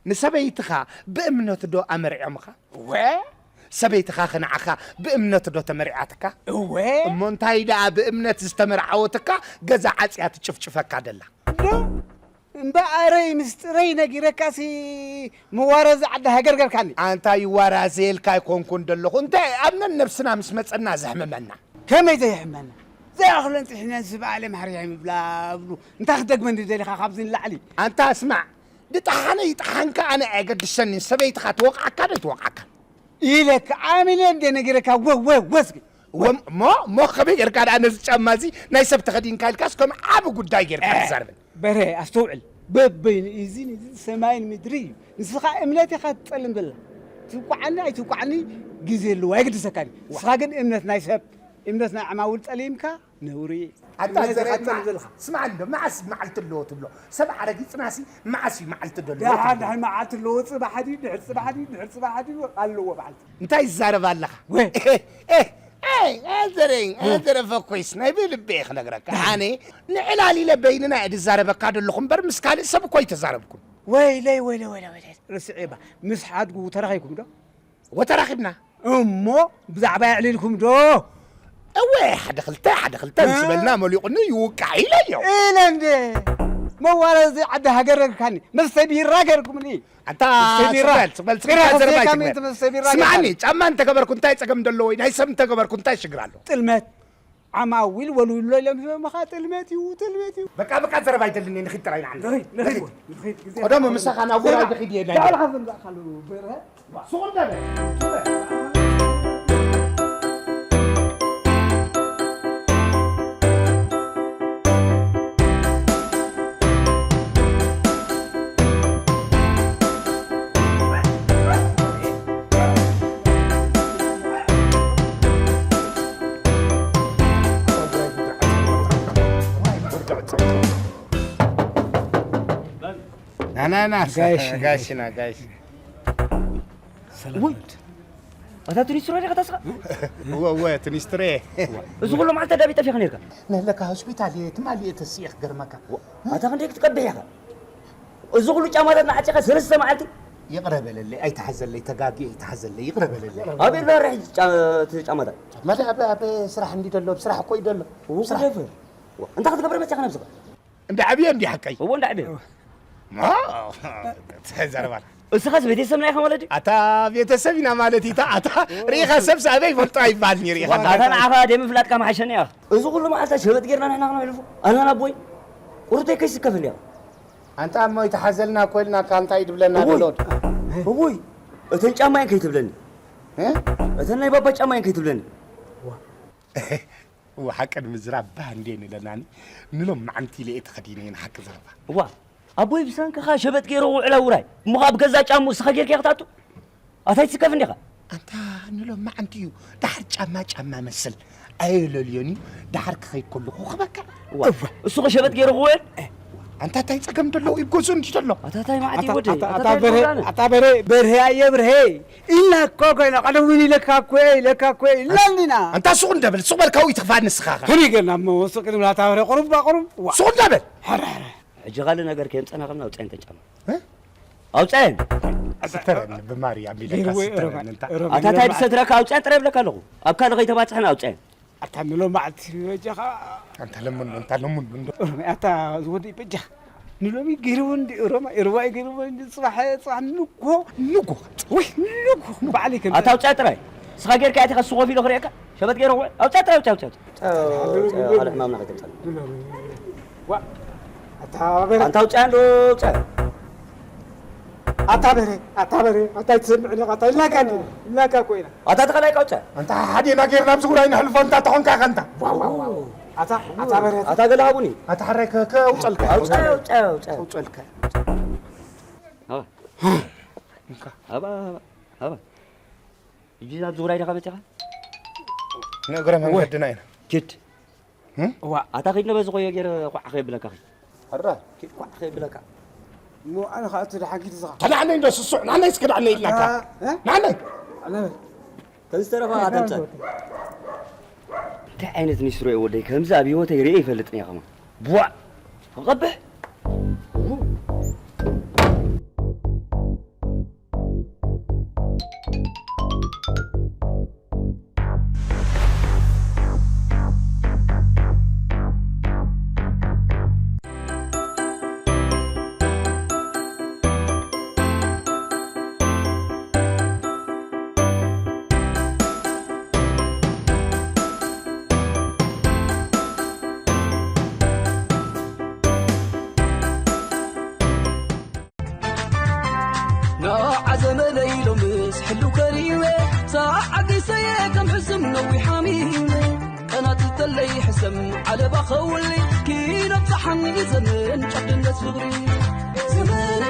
ንሰበይትኻ ብእምነት ዶ ኣመርዕዮምኻ? እወ። ሰበይትኻ ኸ ንዓኻ ብእምነት ዶ ተመርዕያትካ? እወ። እሞ እንታይ ደኣ ብእምነት ዝተመርዓወትካ ገዛ ዓጽያ ትጭፍጭፈካ ደላ? ዶ? እምበኣረይ ምስጢረይ ነጊረካሲ መዋረዚ ዓዲ ሃገር ገርካኒ። ኣንታ ይዋራዘየልካ ኣይኮንኩን ደለኹ። እንታይ ኣብ ነነብስና ምስ መጸና ዘሕምመና? ከመይ ዘየሕመና? ዘይኣኽለን ጥሒነን ስብኣለ ማሕርያ ይብላ እብሉ። እንታይ ክትደግመኒ ደሊኻ ካብዚ ንላዕሊ? ኣንታ ስማዕ፣ ድጠሓነ ይጠሓንካ ኣነ ኣየገድሰኒን። ሰበይትኻ ትወቕዓካ ዶ ኣይትወቕዓካ? ኢለካ ኣሚነ እንደ ነጊረካ ወ-፣ ወ-፣ ወስኪ። ወ-፣ ሞ-፣ ሞ ከመይ ጌርካ ደኣ ነዚ ጫማ እዚ ናይ ሰብ ተኸዲንካ ኢልካስ ከም ዓቢ ጉዳይ ጌርካ እ፣ ትዛረበኒ? በርሀ፣ ኣስተውዕል። በበይኑ እዚን እዚን ሰማይን ምድሪ እዩ። ንስኻ እምነት ኢኻ ትጸልም ዘላ። ትውቅዓኒ ኣይትውቅዓኒ ግዜ ኣለዎ፣ ኣይግድሰካን እዩ። ንስኻ ግን እምነት ናይ ሰብ፣ እምነት ናይ ዓማውል ጸሊምካ ነውሪ። ኣታ እምነት ዘረ ኢኻ ትጸልም ዘለኻ። ስማዕ እንዶ፣ መዓስ መዓልቲ ኣለዎ ትብሎ? ሰብ ኣረጊጽናሲ መዓስ እዩ መዓልቲ ደሎ ደሓን ትብሎ? ደሓን መዓልቲ ኣለዎ፣ ጽባሕ ድዩ፣ ድሕሪ ጽባሕ ድዩ፣ ድሕሪ ጽባሕ ድዩ፣ ኣለዎ መዓልቲ። እንታይ ይዛረብ ኣለኻ? ወይ። ኤህ፣ ኤህ፣ ኤህ፣ ኣዘረኝ፣ ኣዘረ ፈኮይስ፣ ናይ ብልቢ እየ ክነግረካ። ኣነ ንዕላል ኢለ በይንና እየ ዝዛረበካ ዘለኹ እምበር ምስ ካልእ ሰብ እኮ ኣይተዛረብኩን። ወይለይ፣ ወይለይ፣ ወይለይ፣ ወይለይ። ርስዔ እባ፣ ምስ ሓድጉ ተራኺብኩም ዶ? ወተራኺብና። እሞ ብዛዕባ የዕሊልኩም ዶ? እወ፣ ሓደ ክልተ፣ ሓደ ክልተ እ? ምስ በልና መሊቑኒ ይውቃዕ ኢለዮ። ኢለ እንዴ? መዋረዚ ዓዲ ሃገር ገርካኒ፣ መስተ ቢራ ገርኩምኒ። ኣንታ መስተ ቢራ። ስቕ በል፣ ስቕ በል፣ ስቕ ቢራ በል፣ ዘረባ ከፍተካ ኣይትግበር። ሚእቲ መስተ ቢራ ስምዓኒ፣ ገርካኒ። ጫማ እንተገበርኩ እንታይ ጸገም ደለዎ? ናይ ሰብ እንተገበርኩ እንታይ ሽግር ኣሎ? ጥልመት። ዓማዊል ወልውሎ ኢሎም ሂቦምኻ፣ ጥልመት እዩ፣ ጥልመት እዩ። በቃ፣ በቃ፣ ዘረባ ኣይደልን፣ ንኺድ ጥራይ ንዓና። ንኺድ፣ ንኺድ፣ ንኺድ። ንኺድ፣ ግዜ ቀደም ምሳኻ ናብ ውራይ ንኺድ እየ ናይ ባዕልኻ ዘምጻእካሉ በርሀ። ሱቕ እንተ በል፣ ሱቕ በል። ና፣ ና፣ ና፣ ጋሽ፣ ጋሽ ና፣ ጋሽ። ሰላም ውይ። ወልድ። ኣታ ትኒስትሮ ዲኻ ተስኻ? እወ፣ እወ፣ ትኒስትሮ እየ። እዚ ኩሉ መዓልቲ ኣዳቢ ጠፊኻ ነርካ? ነለካ ሆስፒታል እየ፣ ትማሊ እየ ተሲኤ ክገርመካ። ኣታ ክንደይ ክትቀብሕ ኢኻ? እዚ ኩሉ ጫማታት ንዓጺኻ ሰለስተ መዓልቲ? ይቕረ በለለይ፣ ኣይትሓዘለይ፣ ተጋግየ ኣይትሓዘለይ፣ ይቕረ በለለይ። ኣበይ ኣሎ ሕጂ ጫ-፣ እቲ ጫማታት? ጫማ ኣብ፣ ኣብ ስራሕ እንዲ ደሎ፣ ኣብ ስራሕ እኮ እዩ ደሎ። እወ፣ ስራሕ። ደፍር። እንታይ ክትገብር መጺኻ ነብስኻ? እንዳ ዓብየ እንዲ ሓቀይ? እወ፣ እንዳ ዓብየ። ማ፣ ተዘረባል። እስኻስ ቤተሰብና ኢኻ ማለት እዩ? ኣታ ቤተሰብ ኢና ማለት እዩ፣ ኣታ ርኢኻ ሰብስ ኣበይ ይፈልጦ ኣይበሃልን እዩ፣ ርኢኻ ኣታ ንዓኻ ደይ ምፍላጥካ መሓሸኒ እያ። እዚ ኩሉ መዓልታ ሸበጥ ጌርና ንሕና ክነሕልፎ? ኣናን ኣቦይ ቁርተይ ከይስከፍ እንዲያ። ኣንታ እሞ ይተሓዘልና እኮ ኢልናካ፣ እንታይ ድብለና እውይ፣ ዘሎ ወዲ? እውይ፣ እተን ጫማ እየን ከይትብለኒ። እ? እተን ናይ ባባ ጫማ እየን ከይትብለኒ። እዋ፣ ሓቂ ንምዝራብ ባህ እንዴ ንለናኒ፣ ንሎማዓንቲ ኢለ እየ ተኸዲነ እየ ንሓቂ ዘረባ። እዋ፣ ኣቦይ ብሰንክኻ ሸበጥ ገይሩ ውዕላ ውራይ። እሞ ኸዓ ብገዛ ጫሙ እስኻ ጌርካ ክትኣቱ? ኣታ ኣይትስከፍ እንዲኻ? ኣንታ ንሎማዓንቲ እዩ። ደሓር ጫማ ጫማ መስል። ኣየለልዮን እዩ። ደሓር ክኸይድ ከለኹ ክበካ። እዋ፣ እሱ ኸ ሸበጥ ገይሩ ክውዕል? ኣንታ እንታይ ጸገም ደለዎ? ይጎዙ እንዲ ደሎ። ኣታ እንታይ ማዕት ኣታ- ይወደይ? ኣታ- ኣታ ኣታ እንታይ በርሄ፣ ይጎዳነ? ኣታ በርሄ፣ በርሄ ኣየ በርሄ። ኢልና እኮ ኮይና፣ ቀደም እውን ኢለካ እኮ እየ፣ ኢለካ እኮ እየ፣ ኢላኒና። ኣንታ ሱቕ እንደብል፣ ሱቕ በል ካብኡ ይትኽፋ ንስኻ ኸ። ከመይ ጌርና እሞ ወስቕ ክንብል ኣታ በርሄ፣ ቁሩብ፣ ቁሩብ። ዋ። ሱቕ እንደብል። ሕጂ ካልእ ነገር ከየምጸና ከምና ውጻኤን ተጫማ። እ? ኣውጻኤን። ስተረኒ ብማርያም ኢለካ ገይርዎ ስተረኒ ሮማ- እንታ። ሮማ- ኣታ እንታይ ሮማ- ድሰድረካ ኣውጻኤን ጥራይ ይብለካ ኣለኹ። ኣብ ካልእ ከይተባጽሕና ኣውጻኤን። ኣታ ንሎማዓልቲ በጃኻ። ኣንታ ለምኑ፣ ኣንታ ለምኑ እንዶ። ኦሮማይ፣ ኣታ ዝወዲ በጃኻ። ንሎሚ ገይርዎ እንዲ ኦሮማይ፣ ሩባይ ገይርዎ እንዲ ጽባሕ፣ ጽባሕ ንጎ። ንጎ። ወይ ንጎ። በዓል ይከም- ኣታ ኣውጻኤን ጥራይ። ንስኻ ጌርካ እያ ቲኻ ሱቕ ኮፍ ኢሉ ክርእየካ። ሸበጥ ገይረ እኮ። ኣውጻኤን ጥራይ፣ ኣውጻኤን፣ ኣውጻኤን። ኣውጻኤን፣ ኣውጻኤን። ካልእ ሕማምና ከይተምጻና። ዋ፣ ኣታ በረ። ኣንታ ኣውጻኤን ዶ ኣውጻኤን። ኣታ በረ፣ ኣታ በረ፣ ኣታ ይትሰምዕ ኣለኻ፣ ኣታ ኢልናካ እንዲ፣ ኢልናካ እኮ ኢና። ኣታ ተኸላይ ቀውጸ። ኣንታ ሓዴና ጌርና ኣብዚ ጉዳይ ነሕልፎ፣ እንታ ተኾንካ ከንታ። ዋው፣ ዋው፣ ዋው። ኣታ፣ ኣታ በረ። ኣታ ገለ ሃቡኒ። ኣታ ሓራይ ከ-፣ ከውጸልካ። ኣውጸ፣ ኣውጸ፣ ኣውጸ። ከውጸልካ። ሃባ። እንካ። ሃባ፣ ሃባ፣ ሃባ። እጂ ኣብዚ ጉዳይ ዲኻ መጺኻ? ንእግረ መንገድና ኢና። ኪድ። እም? እዋ። ኣታ ኺድ ነበዚ ኾዮ ገይረ ኳዕ ኸየብለካ ኺድ። ሕራ። ኪድ ኳዕ ኸየብለካ። እሞ ኣነ ኸኣ እቲ ደሓን ኪድ ዝኻ። ተዳዕነይ እንዶ ስሱዕ፣ ናነይ እስከ ዳዕነይ ኢልናካ። እ? ናነይ። ኣነ። ተዝተረፋ ኣተምጸት። እንታይ ዓይነት ኒስትሮ እዩ ወደይ? ከምዚ ኣብ ህይወተይ ርእየ ይፈልጥን እየ ከማን። ቧእ! ክቐብሕ! ንዓዘመለይ ሎምስ ሕልው ከሪመ፣ ሰዓት ጊሰየ ከም ሕሱም ነዊሕ ሓሚመ። ቀናት ተለይ ሕሰም ዓለባ ኸውሊ፣ ኪኖ ብፀሓን ይዘምን ጨፍድነት ፍቕሪ። ዘመን